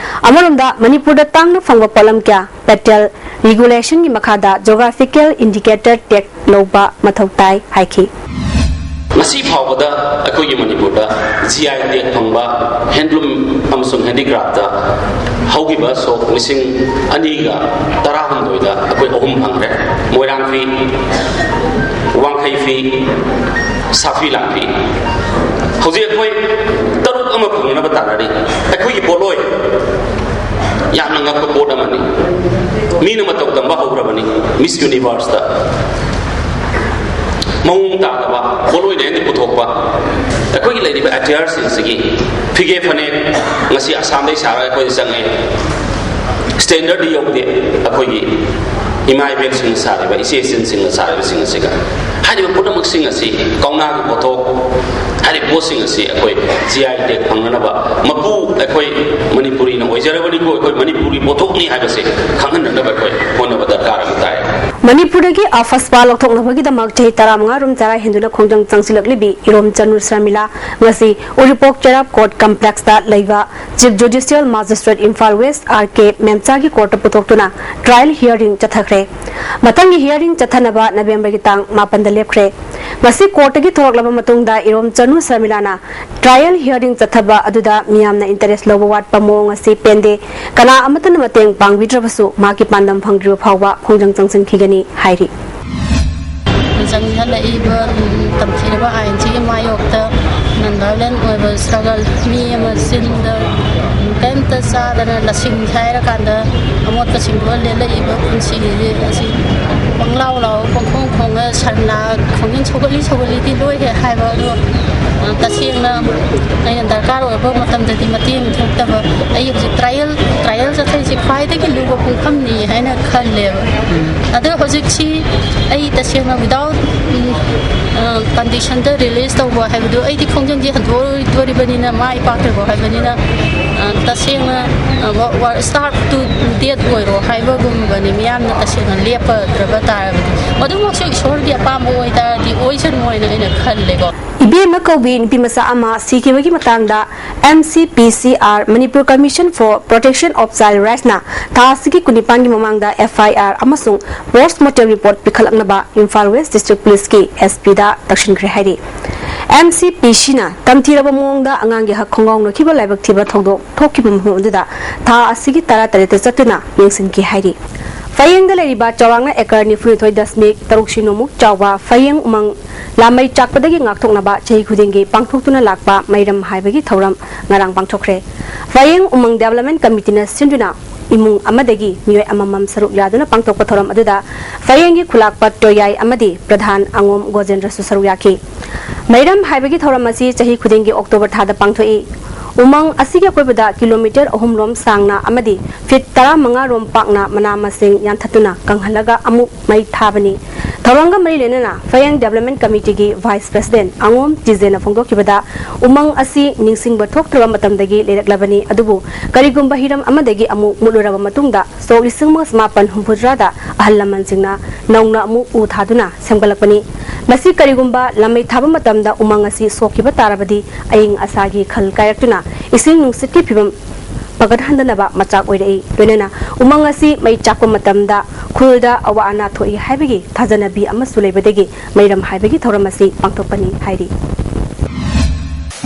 ꯑꯃꯔꯣꯝꯗ ꯃꯅꯤꯄꯨꯔꯗ ꯇꯥꯡꯅ ꯐꯪꯕ ꯄꯣꯠꯂꯝ ꯀꯌꯥ ꯄꯦꯇꯦꯜ ꯔꯤꯒꯨꯂꯦꯁꯟꯒꯤ ꯃꯈꯥꯗ ꯖꯣꯒ꯭ꯔꯥꯐꯤꯀꯦꯜ ꯏꯟꯗꯤꯀꯦꯇꯔ ꯇꯦꯛ ꯂꯧꯕ ꯃꯊꯧ ꯇꯥꯏ ꯍꯥꯏꯈꯤ꯫ ꯉꯁꯤ ꯐꯥꯎꯕꯗ ꯑꯩꯈꯣꯏꯒꯤ ꯃꯅꯤꯄꯨꯔꯗ ꯖꯤ ꯑꯥꯏ ꯇꯦꯒ ꯐꯪꯕ ꯍꯦꯟꯗꯂꯨꯝ ꯑꯃꯁꯨꯡ ꯍꯦꯟꯗꯤꯀ꯭ꯔꯥꯐꯇ ꯍꯧꯈꯤꯕ ꯁꯣꯛ ꯂꯤꯁꯤꯡ ꯑꯅꯤꯒ ꯇꯔꯥꯍꯨꯝꯗꯣꯏꯗ ꯑꯩꯈꯣꯏ ꯑꯍꯨꯝ ꯐꯪꯈ꯭ꯔꯦ꯫ ꯃꯣꯏꯔꯥꯡ ꯐꯤ, ꯋꯥꯡꯈꯩ ꯐꯤ, ꯁꯥꯐꯤ ꯂꯥꯡꯐꯤ꯫ ꯍꯧꯖꯤꯛ ꯑꯩꯈꯣꯏ ꯇꯔꯨꯛ ꯑꯃ ꯐꯪꯅꯅꯕ ꯇꯥꯟꯅꯔꯤ꯫ ꯑꯩꯈꯣꯏꯒꯤ ꯄꯣꯠꯂꯣꯏ ꯌꯥꯝꯅ ꯉꯛꯄ ꯄꯣꯠ ꯑꯃꯅꯤ꯫ ꯃꯤꯅ ꯃꯇꯧ ꯇꯝꯕ ꯍꯧꯈ꯭ꯔꯕꯅꯤ꯫ ꯃꯤꯁ ꯌꯨꯅꯤꯚꯔꯁꯇ ꯃꯑꯣꯡ ꯇꯥꯗꯕ ꯄꯣꯠꯂꯣꯏꯅ ꯍꯦꯟꯅ ꯄꯨꯊꯣꯛꯄ꯫ ꯑꯩꯈꯣꯏꯒꯤ ꯂꯩꯔꯤꯕ ꯑꯦꯇꯤꯌꯔꯁꯤꯡꯁꯤꯒꯤ ꯐꯤꯒꯦ ꯐꯅꯦꯛ ꯉꯁꯤ ꯑꯁꯥꯝꯗꯒꯤ ꯁꯥꯔꯒ ꯑꯩꯈꯣꯏꯗ ꯆꯪꯉꯛꯑꯦ꯫ ꯁ꯭ꯇꯦꯟꯗꯔꯗ ꯌꯧꯗꯦ꯫ ꯑꯩꯈꯣꯏꯒꯤ ꯏꯃꯥ ꯏꯕꯦꯜꯁꯤꯡꯅ ꯁꯥꯔꯤꯕ, ꯏꯆꯦ ꯏꯆꯟꯁꯤꯡꯅ ꯁꯥꯔꯤꯕꯁꯤꯡ ꯑꯁꯤꯒ꯫ ꯍꯥꯏꯔꯤꯕ ꯄꯨꯝꯅꯃꯛꯁꯤꯡ ꯑꯁꯤ ꯀꯧꯅꯥꯒꯤ ꯄꯣꯠꯊꯣꯛ, ꯍꯥꯏꯔꯤꯕ ꯄꯣꯠꯁꯤꯡ ꯑꯁꯤ ꯑꯩꯈꯣꯏ ꯖꯤ ꯑꯥꯏ ꯇꯦꯒ ꯐꯪꯅꯅꯕ, ꯃꯄꯨ ꯑꯩꯈꯣꯏ ꯃꯅꯤꯄꯨꯔꯤꯅ ꯑꯣꯏꯖꯔꯕꯅꯤꯀꯣ, ꯑꯩꯈꯣꯏ ꯃꯅꯤꯄꯨꯔꯒꯤ ꯄꯣꯠꯊꯣꯛꯅꯤ ꯍꯥꯏꯕꯁꯤ ꯈꯪꯍꯟꯅꯅꯕ ꯑꯩꯈꯣꯏ ꯍꯣꯠꯅꯕ ꯗꯔꯀꯥꯔ ꯑꯃ ꯇꯥꯏ꯫ ꯃꯅꯤꯄꯨꯔꯗꯒꯤ ꯑꯐꯁꯄꯥ ꯂꯧꯊꯣꯛꯅꯕꯒꯤꯗꯃꯛ ꯆꯍꯤ ꯇꯔꯥꯃꯉꯥ ꯔꯣꯝ ꯆꯔꯥ ꯍꯦꯟꯗꯨꯅ ꯈꯣꯡꯖꯪ ꯆꯪꯁꯤꯜꯂꯛꯂꯤꯕꯤ ꯏꯔꯣꯝ ꯆꯅꯨ ꯁꯔꯃꯤꯂꯥ ꯉꯁꯤ ꯎꯔꯤꯄꯣꯛ ꯆꯩꯔꯥꯞ ꯀꯣꯔꯠ ꯀꯝꯄ꯭ꯂꯦꯛꯁꯇ ꯂꯩꯕ ꯆꯤꯐ ꯖꯨꯗꯤꯁꯤꯌꯦꯜ ꯃꯥꯖꯤꯁꯇ꯭ꯔꯦꯠ ꯏꯝꯐꯥꯜ ꯋꯦꯁ ꯑꯥꯔ ꯀꯦ ꯃꯦꯝꯆꯥꯒꯤ ꯀꯣꯔꯠꯇ ꯄꯨꯊꯣꯛꯇꯨꯅ ꯇ꯭ꯔꯥꯌꯦꯜ ꯍꯤꯌꯥꯔꯤꯡ ꯆꯠꯊꯈ꯭ꯔꯦ꯫ ꯃꯊꯪꯒꯤ ꯍꯤꯌꯥꯔꯤꯡ ꯆꯠꯊꯅꯕ ꯅꯕꯦꯝꯕꯔꯒꯤ ꯇꯥꯡ ꯃꯥꯄꯟꯗ ꯂꯦꯞꯈ꯭ꯔꯦ꯫ ꯉꯁꯤ ꯀꯣꯔꯠꯇꯒꯤ ꯊꯣꯔꯛꯂꯕ ꯃꯇꯨꯡꯗ ꯏꯔꯣꯝ ꯆꯅꯨ ꯁꯔꯃꯤꯂꯥꯅ ꯇ꯭ꯔꯥꯌꯦꯜ ꯍꯤꯌꯥꯔꯤꯡ ꯆꯠꯊꯕ ꯑꯗꯨꯗ ꯃꯤꯌꯥꯝꯅ ꯏꯟꯇꯔꯦꯁ ꯂꯧꯕ ꯋꯥꯠꯄ ꯃꯑꯣꯡ ꯑꯁꯤ ꯄꯦꯟꯗꯦ꯫ ꯀꯅꯥ ꯑꯃꯠꯇꯅ ꯃꯇꯦꯡ ꯄꯥꯡꯕꯤꯗ꯭ꯔꯕꯁꯨ ꯃꯍꯥꯛꯀꯤ ꯄꯥꯟꯗꯝ ꯐꯪꯗ꯭ꯔꯤꯕ ꯐꯥꯎꯕ ꯈꯣꯡꯖꯪ ꯆꯪꯁꯤꯟꯈꯤꯒꯅꯤ ꯍꯥꯏꯔꯤ꯫ ꯆꯪꯁꯤꯜꯂꯛꯏꯕ ꯇꯝꯊꯤꯔꯕ ꯑꯥꯏꯟꯁꯤꯒꯤ ꯃꯥꯌꯣꯛꯇ ꯅꯟ ꯚꯥꯏꯑꯣꯂꯦꯟ ꯑꯣꯏꯕ ꯁ꯭ꯇ꯭ꯔꯒꯜ, ꯃꯤ ꯑꯃ ꯆꯤꯟꯗ ꯀꯔꯤꯝꯇ ꯆꯥꯗꯅ ꯂꯁꯤꯡ ꯍꯥꯏꯔꯀꯥꯟꯗ ꯑꯃꯣꯠꯄꯁꯤꯡꯗꯨꯒ ꯂꯦꯜꯂꯛꯏꯕ ꯄꯨꯟꯁꯤꯁꯦ ꯑꯁꯤ ꯄꯪꯂꯥꯎ ꯂꯥꯎ, ꯄꯪꯈꯣꯡ ꯈꯣꯡꯉ ꯁꯟꯅ ꯈꯣꯡꯖꯪ ꯁꯧꯒꯠꯂꯤ ꯁꯧꯒꯠꯂꯤꯗꯤ ꯂꯣꯏꯔꯦ ꯍꯥꯏꯕ, ꯑꯗꯣ ꯇꯁꯦꯡꯅ ꯑꯩꯅ ꯗꯔꯀꯥꯔ ꯑꯣꯏꯕ ꯃꯇꯝꯗꯗꯤ ꯃꯇꯦꯡ ꯊꯣꯛꯇꯕ꯫ ꯑꯩ ꯍꯧꯖꯤꯛ ꯇ꯭ꯔꯥꯌꯦꯜ, ꯇ꯭ꯔꯥꯌꯦꯜ ꯆꯠꯊꯩꯁꯦ ꯈ꯭ꯋꯥꯏꯗꯒꯤ ꯂꯨꯕ ꯄꯨꯡꯐꯝꯅꯤ ꯍꯥꯏꯅ ꯈꯜꯂꯦꯕ꯫ ꯑꯗꯣ ꯍꯧꯖꯤꯛꯁꯤ ꯑꯩ ꯇꯁꯦꯡꯅ without, ꯎꯝ, ꯑ, ꯀꯟꯗꯤꯁꯟꯗ ꯔꯤꯂꯤꯁ ꯇꯧꯕ ꯍꯥꯏꯕꯗꯨ ꯑꯩꯗꯤ ꯈꯣꯡꯖꯪꯁꯤ ꯍꯟꯗꯣꯔꯛꯇꯣꯔꯤꯕꯅꯤꯅ, ꯃꯥꯏ ꯄꯥꯛꯇ꯭ꯔꯤꯕ ꯍꯥꯏꯕꯅꯤꯅ, ꯑ, ꯇꯁꯦꯡꯅ, ꯑ, ꯋꯥ-, ꯋꯥ-, ꯁ꯭ꯇꯥꯔꯚ ꯇꯨ ꯗꯦꯠ ꯑꯣꯏꯔꯣ ꯍꯥꯏꯕꯒꯨꯝꯕꯅꯤ꯫ ꯃꯤꯌꯥꯝꯅ ꯇꯁꯦꯡꯅ ꯂꯦꯞꯄꯗ꯭ꯔꯕ ꯇꯥꯔꯕꯗꯤ, ꯃꯗꯨꯃꯛꯁꯨ ꯏꯁꯣꯔꯒꯤ ꯑꯄꯥꯝꯕ ꯑꯣꯏꯇꯥꯔꯗꯤ ꯑꯣꯏꯁꯅꯨ ꯍꯥꯏꯅ ꯑꯩꯅ ꯈꯜꯂꯦꯀꯣ꯫ ꯏꯕꯦꯝꯃ ꯀꯧꯕꯤ ꯅꯨꯄꯤ ꯃꯆꯥ ꯑꯃ ꯁꯤꯈꯤꯕꯒꯤ ꯃꯇꯥꯡꯗ M C P C R, Manipur Commission for Protection of Child Rights ꯅ ꯊꯥ ꯑꯁꯤꯒꯤ ꯀꯨꯟꯅꯤꯄꯥꯟꯒꯤ ꯃꯃꯥꯡꯗ ꯑꯦꯐ ꯑꯥꯏ ꯑꯥꯔ ꯑꯃꯁꯨꯡ ꯄꯣꯁ꯭ꯠ ꯃꯣꯔꯇꯦꯝ ꯔꯤꯄꯣꯔꯠ ꯄꯤꯈꯠꯂꯛꯅꯕ ꯏꯝꯐꯥꯜ ꯋꯦꯁ꯭ꯠ ꯗꯤꯁ꯭ꯠꯔꯤꯛ ꯄꯨꯂꯤꯁꯀꯤ ꯑꯦꯁ ꯄꯤꯗ ꯇꯛꯁꯤꯟꯈ꯭ꯔꯦ ꯍꯥꯏꯔꯤ꯫ ꯑꯦꯝ ꯁꯤ ꯄꯤ ꯁꯤꯅ ꯇꯝꯊꯤꯔꯕ ꯃꯑꯣꯡꯗ ꯑꯉꯥꯡꯒꯤ ꯍꯛ ꯈꯣꯡꯒꯥꯎꯅꯈꯤꯕ ꯂꯥꯏꯕꯛ ꯊꯤꯕ ꯊꯧꯗꯣꯛ ꯊꯣꯛꯈꯤꯕ ꯃꯐꯝ ꯑꯗꯨꯗ ꯊꯥ ꯑꯁꯤꯒꯤ ꯇꯔꯥꯇꯔꯦꯠꯇ ꯆꯠꯇꯨꯅ ꯌꯦꯡꯁꯤꯟꯈꯤ ꯍꯥꯏꯔꯤ꯫ ꯐꯌꯦꯡꯗ ꯂꯩꯔꯤꯕ ꯆꯥꯎꯔꯥꯛꯅ ꯑꯦꯀꯔ ꯅꯤꯐꯨꯅꯤꯊꯣꯏ ꯗꯁꯃꯤꯛ ꯇꯔꯨꯛ ꯁꯤꯅꯣꯃꯨꯛ ꯆꯥꯎꯕ ꯐꯌꯦꯡ ꯎꯃꯪ ꯂꯥꯃꯩ ꯆꯥꯛꯄꯗꯒꯤ ꯉꯥꯛꯊꯣꯛꯅꯕ ꯆꯍꯤ ꯈꯨꯗꯤꯡꯒꯤ ꯄꯥꯡꯊꯣꯛꯇꯨꯅ ꯂꯥꯛꯄ ꯃꯩꯔꯝ ꯍꯥꯏꯕꯒꯤ ꯊꯧꯔꯝ ꯉꯔꯥꯡ ꯄꯥꯡꯊꯣꯛꯈ꯭ꯔꯦ꯫ ꯐꯌꯦꯡ ꯎꯃꯪ ꯗꯤꯕꯦꯂꯞꯃꯦꯟ ꯀꯃꯤꯇꯤꯅ ꯁꯤꯟꯗꯨꯅ ꯏꯃꯨꯡ ꯑꯃꯗꯒꯤ ꯃꯤꯑꯣꯏ ꯑꯃꯃꯝ ꯁꯔꯨꯛ ꯌꯥꯗꯨꯅ ꯄꯥꯡꯊꯣꯛꯄ ꯊꯧꯔꯝ ꯑꯗꯨꯗ ꯐꯌꯦꯡꯒꯤ ꯈꯨꯂꯥꯛꯄ ꯇꯣꯌꯥꯏ ꯑꯃꯗꯤ ꯄ꯭ꯔꯙꯥꯟ ꯑꯉꯣꯝ ꯒꯣꯖꯦꯟꯗ꯭ꯔꯁꯨ ꯁꯔꯨꯛ ꯌꯥꯈꯤ꯫ ꯃꯩꯔꯝ ꯍꯥꯏꯕꯒꯤ ꯊꯧꯔꯝ ꯑꯁꯤ ꯆꯍꯤ ꯈꯨꯗꯤꯡꯒꯤ ꯑꯣꯛꯇꯣꯕꯔ ꯊꯥꯗ ꯄꯥꯡꯊꯣꯛꯏ꯫ ꯎꯃꯪ ꯑꯁꯤꯒꯤ ꯑꯀꯣꯏꯕꯗ ꯀꯤꯂꯣꯃꯤꯇꯔ ꯑꯍꯨꯝ ꯔꯣꯝ ꯁꯥꯡꯅ ꯑꯃꯗꯤ ꯐꯤꯠ ꯇꯔꯥꯃꯉꯥ ꯔꯣꯝ ꯄꯥꯛꯅ ꯃꯅꯥ ꯃꯁꯤꯡ ꯌꯥꯟꯊꯠꯇꯨꯅ ꯀꯪꯍꯜꯂꯒ ꯑꯃꯨꯛ ꯃꯩ ꯊꯥꯕꯅꯤ꯫ ꯊꯧꯔꯝꯒ ꯃꯔꯤ ꯂꯩꯅꯅ ꯐꯌꯦꯡ ꯗꯤꯕꯦꯂꯞꯃꯦꯟ ꯀꯃꯤꯇꯤꯒꯤ ꯚꯥꯏꯁ ꯄ꯭ꯔꯦꯁꯤꯗꯦꯟꯠ ꯑꯉꯣꯝ ꯇꯤꯖꯦꯅ ꯐꯣꯡꯗꯣꯛꯈꯤꯕꯗ, ꯎꯃꯪ ꯑꯁꯤ ꯅꯤꯡꯁꯤꯡꯕ ꯊꯣꯛꯇ꯭ꯔꯕ ꯃꯇꯝꯗꯒꯤ ꯂꯩꯔꯛꯂꯕꯅꯤ, ꯑꯗꯨꯕꯨ ꯀꯔꯤꯒꯨꯝꯕ ꯍꯤꯔꯝ ꯑꯃꯗꯒꯤ ꯑꯃꯨꯛ ꯃꯨꯠꯂꯨꯔꯕ ꯃꯇꯨꯡꯗ ꯁꯣꯛ ꯂꯤꯁꯤꯡ ꯑꯃꯒ ꯆꯃꯥꯄꯟ ꯍꯨꯝꯐꯨꯇꯔꯥꯗ ꯑꯍꯜ ꯂꯃꯟꯁꯤꯡꯅ ꯅꯧꯅ ꯑꯃꯨꯛ ꯎ ꯊꯥꯗꯨꯅ ꯁꯦꯝꯒꯠꯂꯛꯄꯅꯤ꯫ ꯃꯁꯤ ꯀꯔꯤꯒꯨꯝꯕ ꯂꯥꯃꯩ ꯊꯥꯕ ꯃꯇꯝꯗ ꯎꯃꯪ ꯑꯁꯤ ꯁꯣꯛꯈꯤꯕ ꯇꯥꯔꯕꯗꯤ, ꯑꯏꯪ ꯑꯁꯥꯒꯤ ꯈꯜ ꯀꯥꯏꯔꯛꯇꯨꯅ ꯏꯁꯤꯡ ꯅꯨꯡꯁꯤꯠꯀꯤ ꯐꯤꯕꯝ ꯐꯒꯠꯍꯟꯗꯅꯕ ꯃꯆꯥꯛ ꯑꯣꯏꯔꯛꯏ꯫ ꯂꯣꯏꯅꯅ ꯎꯃꯪ ꯑꯁꯤ ꯃꯩ ꯆꯥꯛꯄ ꯃꯇꯝꯗ ꯈꯨꯜꯗ ꯑꯋꯥ ꯑꯅꯥ ꯊꯣꯛꯏ ꯍꯥꯏꯕꯒꯤ ꯊꯥꯖꯅꯕꯤ ꯑꯃꯁꯨ ꯂꯩꯕꯗꯒꯤ ꯃꯩꯔꯝ ꯍꯥꯏꯕꯒꯤ ꯊꯧꯔꯝ ꯑꯁꯤ ꯄꯥꯡꯊꯣꯛꯄꯅꯤ ꯍꯥꯏꯔꯤ꯫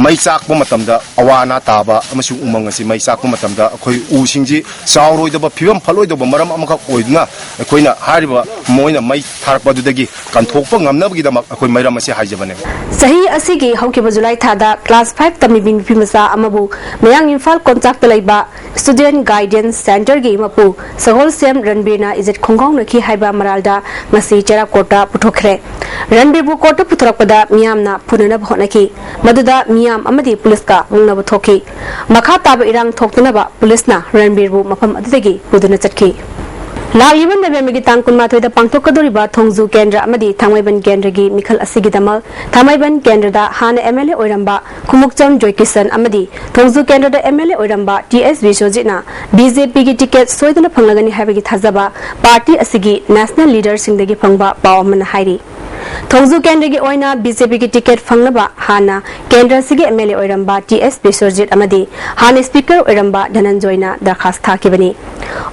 ꯃꯩ ꯆꯥꯛꯄ ꯃꯇꯝꯗ ꯑꯋꯥ ꯑꯅꯥ ꯇꯥꯕ ꯑꯃꯁꯨꯡ ꯎꯃꯪ ꯑꯁꯤ ꯃꯩ ꯆꯥꯛꯄ ꯃꯇꯝꯗ ꯑꯩꯈꯣꯏ ꯎꯁꯤꯡꯁꯤ ꯆꯥꯎꯔꯣꯏꯗꯕ ꯐꯤꯕꯝ ꯐꯠꯂꯣꯏꯗꯕ ꯃꯔꯝ ꯑꯃꯈꯛ ꯑꯣꯏꯗꯨꯅ, ꯑꯩꯈꯣꯏꯅ ꯍꯥꯏꯔꯤꯕ ꯃꯣꯏꯅ ꯃꯩ ꯊꯥꯔꯛꯄ ꯑꯗꯨꯗꯒꯤ ꯀꯟꯊꯣꯛꯄ ꯉꯝꯅꯕꯒꯤꯗꯃꯛ ꯑꯩꯈꯣꯏ ꯃꯩꯔꯝ ꯑꯁꯤ ꯍꯥꯏꯖꯕꯅꯦꯕ꯫ ꯆꯍꯤ ꯑꯁꯤꯒꯤ ꯍꯧꯈꯤꯕ ꯖꯨꯂꯥꯏ ꯊꯥꯗ ꯀ꯭ꯂꯥꯁ ꯐꯥꯏꯚ ꯇꯝꯂꯤꯕꯤ ꯅꯨꯄꯤ ꯃꯆꯥ ꯑꯃꯕꯨ ꯃꯌꯥꯡ ꯏꯝꯐꯥꯜ ꯀꯣꯟꯆꯥꯛꯇ ꯂꯩꯕ ꯁ꯭ꯇꯨꯗꯦꯟꯠ ꯒꯥꯏꯗꯦꯟꯁ ꯁꯦꯟꯇꯔꯒꯤ ꯃꯄꯨ ꯁꯒꯣꯜꯁꯦꯝ ꯔꯟꯕꯤꯔꯅ ꯏꯖꯠ ꯈꯣꯡꯒꯥꯎꯅꯈꯤ ꯍꯥꯏꯕ ꯃꯔꯥꯜꯗ ꯉꯁꯤ ꯆꯩꯔꯥꯛ ꯀꯣꯔꯠꯇ ꯄꯨꯊꯣꯛꯈ꯭ꯔꯦ꯫ ꯔꯟꯕꯤꯔꯕꯨ ꯀꯣꯔꯠꯇ ꯄꯨꯊꯣꯔꯛꯄꯗ ꯃꯤꯌꯥꯝꯅ ꯐꯨꯅꯅꯕ ꯍꯣꯠꯅꯈꯤ꯫ ꯃꯗꯨꯗ ꯃꯤꯌꯥꯝ ꯑꯃꯗꯤ ꯄꯨꯂꯤꯁꯀ ꯃꯨꯛꯅꯕ ꯊꯣꯛꯈꯤ꯫ ꯃꯈꯥ ꯇꯥꯕ ꯏꯔꯥꯡ ꯊꯣꯛꯇꯅꯕ ꯄꯨꯂꯤꯁꯅ ꯔꯟꯕꯤꯔꯕꯨ ꯃꯐꯝ ꯑꯗꯨꯗꯒꯤ ꯄꯨꯗꯨꯅ ꯆꯠꯈꯤ꯫ ꯂꯥꯛꯂꯤꯕ ꯅꯕꯦꯝꯕꯔꯒꯤ ꯇꯥꯡ ꯀꯨꯟꯃꯥꯊꯣꯏꯗ ꯄꯥꯡꯊꯣꯛꯀꯗꯧꯔꯤꯕ ꯊꯣꯡꯖꯨ ꯀꯦꯟꯗ꯭ꯔ ꯑꯃꯗꯤ ꯊꯥꯡꯃꯩꯕꯟ ꯀꯦꯟꯗ꯭ꯔꯒꯤ ꯃꯤꯈꯜ ꯑꯁꯤꯒꯤꯗꯃꯛ ꯊꯥꯡꯃꯩꯕꯟ ꯀꯦꯟꯗ꯭ꯔꯗ ꯍꯥꯟꯅ ꯑꯦꯝ ꯑꯦꯜ ꯑꯦ ꯑꯣꯏꯔꯝꯕ ꯈꯨꯃꯨꯛꯆꯝ ꯖꯣꯏꯀꯤꯁꯟ ꯑꯃꯗꯤ ꯊꯣꯡꯖꯨ ꯀꯦꯟꯗ꯭ꯔꯗ ꯑꯦꯝ ꯑꯦꯜ ꯑꯦ ꯑꯣꯏꯔꯝꯕ ꯇꯤ ꯑꯦꯁ ꯕꯤꯁ꯭ꯋꯖꯤꯠꯅ ꯕꯤ ꯖꯦ ꯄꯤꯒꯤ ꯇꯤꯀꯦꯠ ꯁꯣꯏꯗꯅ ꯐꯪꯂꯒꯅꯤ ꯍꯥꯏꯕꯒꯤ ꯊꯥꯖꯕ ꯄꯥꯔꯇꯤ ꯑꯁꯤꯒꯤ ꯅꯦꯁꯅꯦꯜ ꯂꯤꯗꯔꯁꯤꯡꯗꯒꯤ ꯐꯪꯕ ꯄꯥꯎ ꯑꯃꯅ ꯍꯥꯏꯔꯤ꯫ ꯊꯣꯡꯖꯨ ꯀꯦꯟꯗ꯭ꯔꯒꯤ ꯑꯣꯏꯅ ꯕꯤ ꯖꯦ ꯄꯤꯒꯤ ꯇꯤꯀꯦꯠ ꯐꯪꯅꯕ ꯍꯥꯟꯅ ꯀꯦꯟꯗ꯭ꯔ ꯑꯁꯤꯒꯤ ꯑꯦꯝ ꯑꯦꯜ ꯑꯦ ꯑꯣꯏꯔꯝꯕ ꯇꯤ ꯑꯦꯁ ꯕꯤꯁ꯭ꯋꯖꯤꯠ ꯑꯃꯗꯤ ꯍꯥꯟꯅ ꯁ꯭ꯄꯤꯀꯔ ꯑꯣꯏꯔꯝꯕ ꯙꯅꯟꯖꯣꯏꯅ ꯗꯔꯈꯥꯁ ꯊꯥꯈꯤꯕꯅꯤ꯫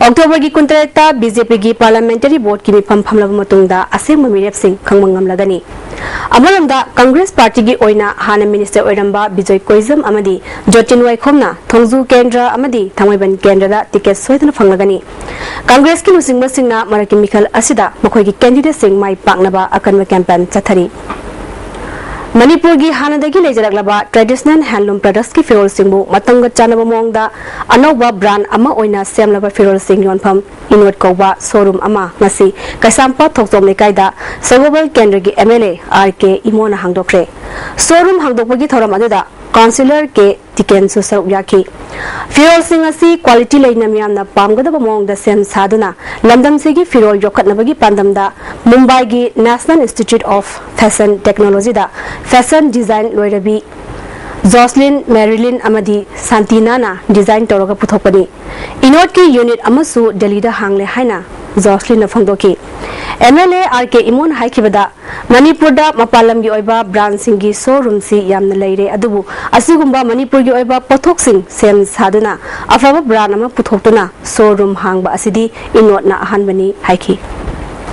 ꯑꯣꯛꯇꯣꯕꯔꯒꯤ ꯀꯨꯟꯇꯔꯦꯠꯇ ꯕꯤ ꯖꯦ ꯄꯤꯒꯤ ꯄꯥꯔꯂꯤꯌꯥꯃꯦꯟꯇꯔꯤ ꯕꯣꯔꯗꯀꯤ ꯃꯤꯐꯝ ꯐꯝꯂꯕ ꯃꯇꯨꯡꯗ ꯑꯁꯦꯡꯕ ꯃꯤꯔꯦꯞꯁꯤꯡ ꯈꯪꯕ ꯉꯝꯂꯒꯅꯤ꯫ ꯑꯃꯔꯣꯝꯗ ꯀꯪꯒ꯭ꯔꯦꯁ ꯄꯥꯔꯇꯤꯒꯤ ꯑꯣꯏꯅ ꯍꯥꯟꯅ ꯃꯤꯅꯤꯁꯇꯔ ꯑꯣꯏꯔꯝꯕ ꯕꯤꯖꯣꯏ ꯀꯣꯏꯖꯝ ꯑꯃꯗꯤ ꯖꯣꯇꯤꯟ ꯋꯥꯏꯈꯣꯝꯅ ꯊꯣꯡꯖꯨ ꯀꯦꯟꯗ꯭ꯔ ꯑꯃꯗꯤ ꯊꯥꯡꯃꯩꯕꯟ ꯀꯦꯟꯗ꯭ꯔꯗ ꯇꯤꯀꯦꯠ ꯁꯣꯏꯗꯅ ꯐꯪꯂꯒꯅꯤ꯫ ꯀꯪꯒ꯭ꯔꯦꯁꯀꯤ ꯂꯨꯆꯤꯡꯕꯁꯤꯡꯅ ꯃꯔꯛꯀꯤ ꯃꯤꯈꯜ ꯑꯁꯤꯗ ꯃꯈꯣꯏꯒꯤ ꯀꯦꯟꯗꯤꯗꯦꯠꯁꯤꯡ ꯃꯥꯏ ꯄꯥꯛꯅꯕ ꯑꯀꯟꯕ ꯀꯦꯝꯄꯦꯟ ꯆꯠꯊꯔꯤ꯫ ꯃꯅꯤꯄꯨꯔꯒꯤ ꯍꯥꯟꯅꯗꯒꯤ ꯂꯩꯖꯔꯛꯂꯕ ꯇ꯭ꯔꯦꯗꯤꯁꯅꯦꯜ ꯍꯦꯟꯂꯨꯝ ꯄ꯭ꯔꯗꯛꯁꯀꯤ ꯐꯤꯔꯣꯜꯁꯤꯡꯕꯨ ꯃꯇꯝꯒ ꯆꯥꯟꯅꯕ ꯃꯑꯣꯡꯗ ꯑꯅꯧꯕ ꯕ꯭ꯔꯥꯟ ꯑꯃ ꯑꯣꯏꯅ ꯁꯦꯝꯂꯕ ꯐꯤꯔꯣꯜꯁꯤꯡ ꯌꯣꯟꯐꯝ ꯏꯅꯣꯠ ꯀꯧꯕ ꯁꯣꯔꯨꯝ ꯑꯃ ꯉꯁꯤ ꯀꯩꯁꯥꯝꯄꯥꯠ ꯊꯣꯛꯆꯣꯝ ꯂꯩꯀꯥꯏꯗ ꯁꯒꯣꯜꯕꯜ ꯀꯦꯟꯗ꯭ꯔꯒꯤ M L A R K ꯏꯃꯣꯅ ꯍꯥꯡꯗꯣꯛꯈ꯭ꯔꯦ꯫ ꯁꯣꯔꯨꯝ ꯍꯥꯡꯗꯣꯛꯄꯒꯤ ꯊꯧꯔꯝ ꯑꯗꯨꯗ ꯀꯥꯎꯟꯁꯤꯂꯔ ꯀꯦ ꯇꯤꯀꯦꯟꯁꯨ ꯁꯔꯨꯛ ꯌꯥꯈꯤ꯫ ꯐꯤꯔꯣꯜꯁꯤꯡ ꯑꯁꯤ ꯀ꯭ꯋꯥꯂꯤꯇꯤ ꯂꯩꯅ ꯃꯤꯌꯥꯝꯅ ꯄꯥꯝꯒꯗꯕ ꯃꯑꯣꯡꯗ ꯁꯦꯝ ꯁꯥꯗꯨꯅ ꯂꯝꯗꯝꯁꯤꯒꯤ ꯐꯤꯔꯣꯜ ꯌꯣꯛꯈꯠꯅꯕꯒꯤ ꯄꯥꯟꯗꯝꯗ ꯃꯨꯝꯕꯥꯏꯒꯤ National Institute of Fashion Technologyꯗ ꯐꯦꯁꯟ ꯗꯤꯖꯥꯏꯟ ꯂꯣꯏꯔꯕꯤ ꯖꯣꯁꯂꯤꯟ ꯃꯦꯔꯤꯂꯤꯟ ꯑꯃꯗꯤ ꯁꯥꯟꯇꯤꯅꯥꯅ ꯗꯤꯖꯥꯏꯟ ꯇꯧꯔꯒ ꯄꯨꯊꯣꯛꯄꯅꯤ꯫ ꯏꯅꯣꯠꯀꯤ ꯌꯨꯅꯤꯠ ꯑꯃꯁꯨ ꯗꯦꯜꯂꯤꯗ ꯍꯥꯡꯂꯦ ꯍꯥꯏꯅ ꯖꯣꯁꯂꯤꯟꯅ ꯐꯣꯡꯗꯣꯛꯈꯤ꯫ M L A R K ꯏꯃꯣꯅ ꯍꯥꯏꯈꯤꯕꯗ, ꯃꯅꯤꯄꯨꯔꯗ ꯃꯄꯥꯟ ꯂꯝꯒꯤ ꯑꯣꯏꯕ ꯕ꯭ꯔꯥꯟꯁꯤꯡꯒꯤ ꯁꯣꯔꯨꯝꯁꯤ ꯌꯥꯝꯅ ꯂꯩꯔꯦ, ꯑꯗꯨꯕꯨ ꯑꯁꯤꯒꯨꯝꯕ ꯃꯅꯤꯄꯨꯔꯒꯤ ꯑꯣꯏꯕ ꯄꯣꯠꯊꯣꯛꯁꯤꯡ ꯁꯦꯝ ꯁꯥꯗꯨꯅ ꯑꯐꯕ ꯕ꯭ꯔꯥꯟ ꯑꯃ ꯄꯨꯊꯣꯛꯇꯨꯅ ꯁꯣꯔꯨꯝ ꯍꯥꯡꯕ ꯑꯁꯤꯗꯤ ꯏꯅꯣꯠꯅ ꯑꯍꯥꯟꯕꯅꯤ ꯍꯥꯏꯈꯤ꯫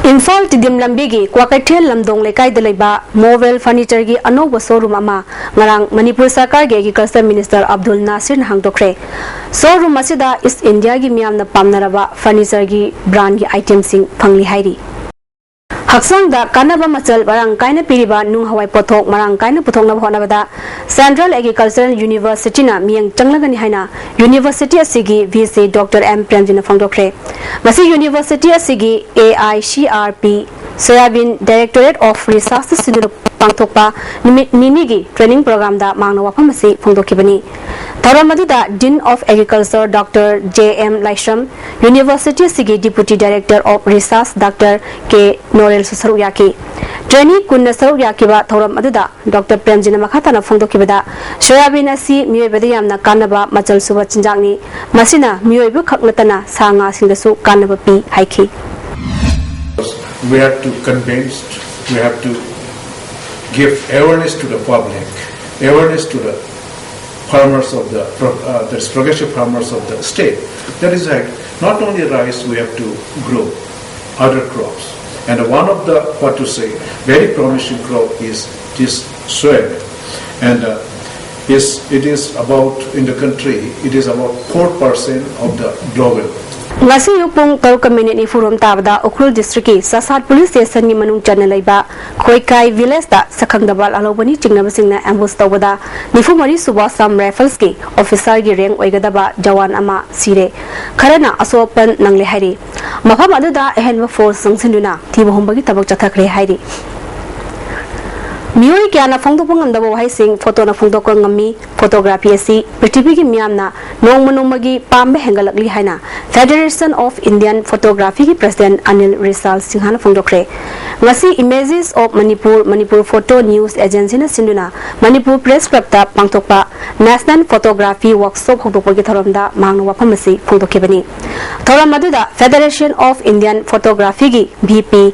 ꯏꯝꯐꯥꯜ ꯇꯤꯗꯤꯝ ꯂꯝꯕꯤꯒꯤ ꯀ꯭ꯋꯥꯀꯩꯊꯦꯜ ꯂꯝꯗꯣꯡ ꯂꯩꯀꯥꯏꯗ ꯂꯩꯕ ꯃꯣꯕꯦꯜ ꯐꯔꯅꯤꯆꯔꯒꯤ ꯑꯅꯧꯕ ꯁꯣꯔꯨꯝ ꯑꯃ ꯉꯔꯥꯡ ꯃꯅꯤꯄꯨꯔ ꯁꯔꯀꯥꯔꯒꯤ ꯑꯦꯒ꯭ꯔꯤꯀꯜꯆꯔ ꯃꯤꯅꯤꯁꯇꯔ ꯑꯕꯗꯨꯜ ꯅꯥꯁꯤꯔꯅ ꯍꯥꯡꯗꯣꯛꯈ꯭ꯔꯦ꯫ ꯁꯣꯔꯨꯝ ꯑꯁꯤꯗ ꯏꯁ ꯏꯟꯗꯤꯌꯥꯒꯤ ꯃꯤꯌꯥꯝꯅ ꯄꯥꯝꯅꯔꯕ ꯐꯔꯅꯤꯆꯔꯒꯤ ꯕ꯭ꯔꯥꯟꯒꯤ ꯑꯥꯏꯇꯦꯝꯁꯤꯡ ꯐꯪꯂꯤ ꯍꯥꯏꯔꯤ꯫ ꯍꯛꯆꯥꯡꯗ ꯀꯥꯟꯅꯕ ꯃꯆꯜ ꯃꯔꯥꯡ ꯀꯥꯏꯅ ꯄꯤꯔꯤꯕ ꯅꯨꯡ ꯍꯋꯥꯏ ꯄꯣꯠꯊꯣꯛ ꯃꯔꯥꯡ ꯀꯥꯏꯅ ꯄꯨꯊꯣꯛꯅꯕ ꯍꯣꯠꯅꯕꯗ Central Agricultural Universityꯅ ꯃꯤꯠꯌꯦꯡ ꯆꯪꯂꯒꯅꯤ ꯍꯥꯏꯅ ꯌꯨꯅꯤꯚꯔꯁꯤꯇꯤ ꯑꯁꯤꯒꯤ ꯚꯤ ꯁꯤ ꯗꯣꯛꯇꯔ ꯑꯦꯝ ꯄ꯭ꯔꯦꯝꯖꯤꯅ ꯐꯣꯡꯗꯣꯛꯈ꯭ꯔꯦ꯫ ꯉꯁꯤ ꯌꯨꯅꯤꯚꯔꯁꯤꯇꯤ ꯑꯁꯤꯒꯤ A I C R P Soyabean Directorate of Researchꯅ ꯁꯤꯟꯗꯨꯅ ꯄꯥꯡꯊꯣꯛꯄ ꯅꯨꯃꯤꯠ ꯅꯤꯅꯤꯒꯤ ꯇ꯭ꯔꯦꯅꯤꯡ ꯄ꯭ꯔꯣꯒ꯭ꯔꯥꯝꯗ ꯃꯍꯥꯛꯅ ꯋꯥꯐꯝ ꯑꯁꯤ ꯐꯣꯡꯗꯣꯛꯈꯤꯕꯅꯤ꯫ ꯊꯧꯔꯝ ꯑꯗꯨꯗ Dean of Agriculture Doctor J M Laishram, University ꯑꯁꯤꯒꯤ Deputy Director of Research Doctor K ꯅꯣꯔꯦꯜꯁꯨ ꯁꯔꯨꯛ ꯌꯥꯈꯤ꯫ Trainee ꯀꯨꯟꯅ ꯁꯔꯨꯛ ꯌꯥꯈꯤꯕ ꯊꯧꯔꯝ ꯑꯗꯨꯗ Doctor ꯄ꯭ꯔꯦꯝꯖꯤꯅ ꯃꯈꯥ ꯇꯥꯅ ꯐꯣꯡꯗꯣꯛꯈꯤꯕꯗ, ꯁꯣꯌꯥꯕꯤꯟ ꯑꯁꯤ ꯃꯤꯑꯣꯏꯕꯗ ꯌꯥꯝꯅ ꯀꯥꯟꯅꯕ ꯃꯆꯜ ꯁꯨꯕ ꯆꯤꯟꯖꯥꯛꯅꯤ꯫ ꯃꯁꯤꯅ ꯃꯤꯑꯣꯏꯕ ꯈꯛ ꯅꯠꯇꯅ ꯁꯥ ꯉꯥꯁꯤꯡꯗꯁꯨ ꯀꯥꯟꯅꯕ ꯄꯤ ꯍꯥꯏꯈꯤ꯫ We have to convince, we have to give awareness to the public, awareness to the farmers of the pro- uh, the progressive farmers of the state. That is right. Not only rice, we have to grow other crops, and one of the, what to say, very promising crop is this soybean, and uh, is it is about in the country, it is about four percent of the global. ꯉꯁꯤ ꯑꯌꯨꯛ ꯄꯨꯡ ꯇꯔꯨꯛꯀ ꯃꯤꯅꯤꯠ ꯅꯤꯐꯨꯔꯣꯝ ꯇꯥꯕꯗ ꯎꯈ꯭ꯔꯨꯜ ꯗꯤꯁꯇ꯭ꯔꯤꯛꯀꯤ ꯆꯁꯥꯠ ꯄꯨꯂꯤꯁ ꯁ꯭ꯇꯦꯁꯟꯒꯤ ꯃꯅꯨꯡ ꯆꯟꯅ ꯂꯩꯕ ꯈꯣꯏꯀꯥꯏ ꯚꯤꯂꯦꯖꯇ ꯁꯛꯈꯪꯗꯕ ꯂꯥꯜꯍꯧꯕꯅꯤ ꯆꯤꯡꯅꯕꯁꯤꯡꯅ ꯑꯦꯝꯕꯨꯁ ꯇꯧꯕꯗ ꯅꯤꯐꯨ ꯃꯔꯤ ꯁꯨꯕ ꯑꯁꯥꯝ ꯔꯥꯏꯐꯜꯁꯀꯤ ꯑꯣꯐꯤꯁꯥꯔꯒꯤ ꯔꯦꯡ ꯑꯣꯏꯒꯗꯕ ꯖꯋꯥꯟ ꯑꯃ ꯁꯤꯔꯦ꯫ ꯈꯔꯅ ꯑꯁꯣꯛ ꯑꯄꯟ ꯅꯪꯂꯦ ꯍꯥꯏꯔꯤ꯫ ꯃꯐꯝ ꯑꯗꯨꯗ ꯑꯍꯦꯟꯕ ꯐꯣꯔꯁ ꯆꯪꯁꯤꯟꯗꯨꯅ ꯊꯤꯕ ꯍꯨꯝꯕꯒꯤ ꯊꯕꯛ ꯆꯠꯊꯈ꯭ꯔꯦ ꯍꯥꯏꯔꯤ꯫ ꯃꯤꯑꯣꯏ ꯀꯌꯥꯅ ꯐꯣꯡꯗꯣꯛꯄ ꯉꯝꯗꯕ ꯋꯥꯍꯩꯁꯤꯡ ꯐꯣꯇꯣꯅ ꯐꯣꯡꯗꯣꯛꯄ ꯉꯝꯃꯤ꯫ ꯐꯣꯇꯣꯒ꯭ꯔꯥꯐꯤ ꯑꯁꯤ ꯄ꯭ꯔꯤꯊꯤꯕꯤꯒꯤ ꯃꯤꯌꯥꯝꯅ ꯅꯣꯡꯃ ꯅꯣꯡꯃꯒꯤ ꯄꯥꯝꯕ ꯍꯦꯟꯒꯠꯂꯛꯂꯤ ꯍꯥꯏꯅ Federation of Indian Photographyꯒꯤ president Anil ꯔꯤꯁꯥꯜ ꯁꯤꯡꯍꯅ ꯐꯣꯡꯗꯣꯛꯈ꯭ꯔꯦ꯫ ꯉꯁꯤ Images of Manipur, Manipur Photo News Agencyꯅ ꯁꯤꯟꯗꯨꯅ ꯃꯅꯤꯄꯨꯔ ꯄ꯭ꯔꯦꯁ ꯀ꯭ꯂꯕꯇ ꯄꯥꯡꯊꯣꯛꯄ National Photography Workshop ꯍꯧꯗꯣꯛꯄꯒꯤ ꯊꯧꯔꯝꯗ ꯃꯍꯥꯛꯅ ꯋꯥꯐꯝ ꯑꯁꯤ ꯐꯣꯡꯗꯣꯛꯈꯤꯕꯅꯤ꯫ ꯊꯧꯔꯝ ꯑꯗꯨꯗ Federation of Indian Photographyꯒꯤ V P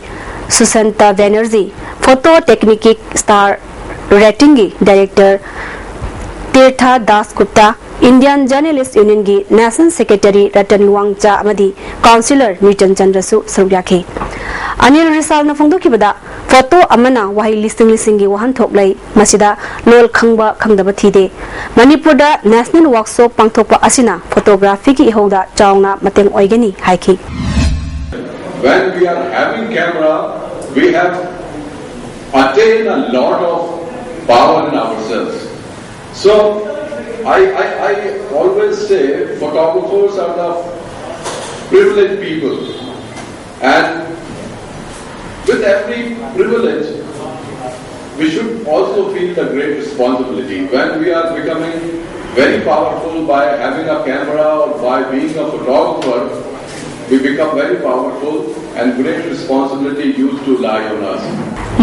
ꯁꯨꯁꯟꯇ Banerjee, Photo Technique Star Ratingꯒꯤ director Tirth Das Gupta, Indian Journalist Unionꯒꯤ National Secretary Ratan ꯋꯥꯡꯆꯥ ꯑꯃꯗꯤ Councillor ꯅ꯭ꯌꯨꯇꯟ ꯆꯟꯗ꯭ꯔꯁꯨ ꯁꯔꯨꯛ ꯌꯥꯈꯤ꯫ ꯑꯅꯤꯜ ꯔꯤꯁꯥꯜꯅ ꯐꯣꯡꯗꯣꯛꯈꯤꯕꯗ, ꯐꯣꯇꯣ ꯑꯃꯅ ꯋꯥꯍꯩ ꯂꯤꯁꯤꯡ ꯂꯤꯁꯤꯡꯒꯤ ꯋꯥꯍꯟꯊꯣꯛ ꯂꯩ꯫ ꯃꯁꯤꯗ ꯂꯣꯜ ꯈꯪꯕ ꯈꯪꯗꯕ ꯊꯤꯗꯦ꯫ ꯃꯅꯤꯄꯨꯔꯗ National Workshop ꯄꯥꯡꯊꯣꯛꯄ ꯑꯁꯤꯅ ꯐꯣꯇꯣꯒ꯭ꯔꯥꯐꯤꯒꯤ ꯏꯍꯧꯗ ꯆꯥꯎꯅ ꯃꯇꯦꯡ ꯑꯣꯏꯒꯅꯤ ꯍꯥꯏꯈꯤ꯫ When we are having camera, we have attained a lot of power in ourselves. So I, I, I always say photographers are the privileged people, and with every privilege, we should also feel the great responsibility. When we are becoming Very powerful by having a camera or by being a photographer, we become very powerful and great responsibility used to lie on us.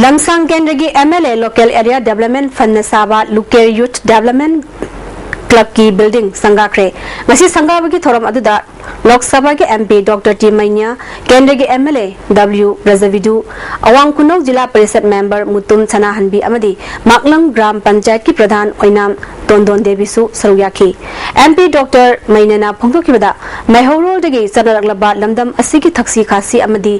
Lamshang ꯀꯦꯟꯗ꯭ꯔꯒꯤ M L A local area development ꯐꯟꯅ ꯁꯥꯕ ꯂꯨꯀꯦꯔ ꯌꯨꯊ ꯗꯦꯕꯂꯞꯃꯦꯟ ꯀ꯭ꯂꯕꯀꯤ ꯕꯤꯜꯗꯤꯡ ꯁꯪꯒꯥꯈ꯭ꯔꯦ꯫ ꯉꯁꯤ ꯁꯪꯒꯥꯕꯒꯤ ꯊꯧꯔꯝ ꯑꯗꯨꯗ ꯂꯣꯛ ꯁꯚꯥꯒꯤ M P doctor T Meinya, ꯀꯦꯟꯗ꯭ꯔꯒꯤ ꯑꯦꯝ ꯑꯦꯜ ꯑꯦ ꯗꯕ꯭ꯂꯤꯎ ꯔꯖꯕꯤꯗꯨ, ꯑꯋꯥꯡ ꯈꯨꯅꯧ ꯖꯤꯂꯥ ꯄꯔꯤꯁꯠ ꯃꯦꯝꯕꯔ ꯃꯨꯇꯨꯝ ꯁꯅꯥꯍꯟꯕꯤ ꯑꯃꯗꯤ ꯃꯥꯛꯂꯪ ꯒ꯭ꯔꯥꯝ ꯄꯟꯆꯥꯌꯠꯀꯤ ꯄ꯭ꯔꯙꯥꯟ ꯑꯣꯏꯅꯥꯝ ꯇꯣꯟꯗꯣꯟ ꯗꯦꯕꯤꯁꯨ ꯁꯔꯨꯛ ꯌꯥꯈꯤ꯫ ꯑꯦꯝ ꯄꯤ ꯗꯣꯛꯇꯔ ꯃꯩꯅ꯭ꯌꯥꯅ ꯐꯣꯡꯗꯣꯛꯈꯤꯕꯗ, ꯃꯩꯍꯧꯔꯣꯜꯗꯒꯤ ꯆꯠꯅꯔꯛꯂꯕ ꯂꯝꯗꯝ ꯑꯁꯤꯒꯤ ꯊꯛꯁꯤ ꯈꯥꯁꯤ ꯑꯃꯗꯤ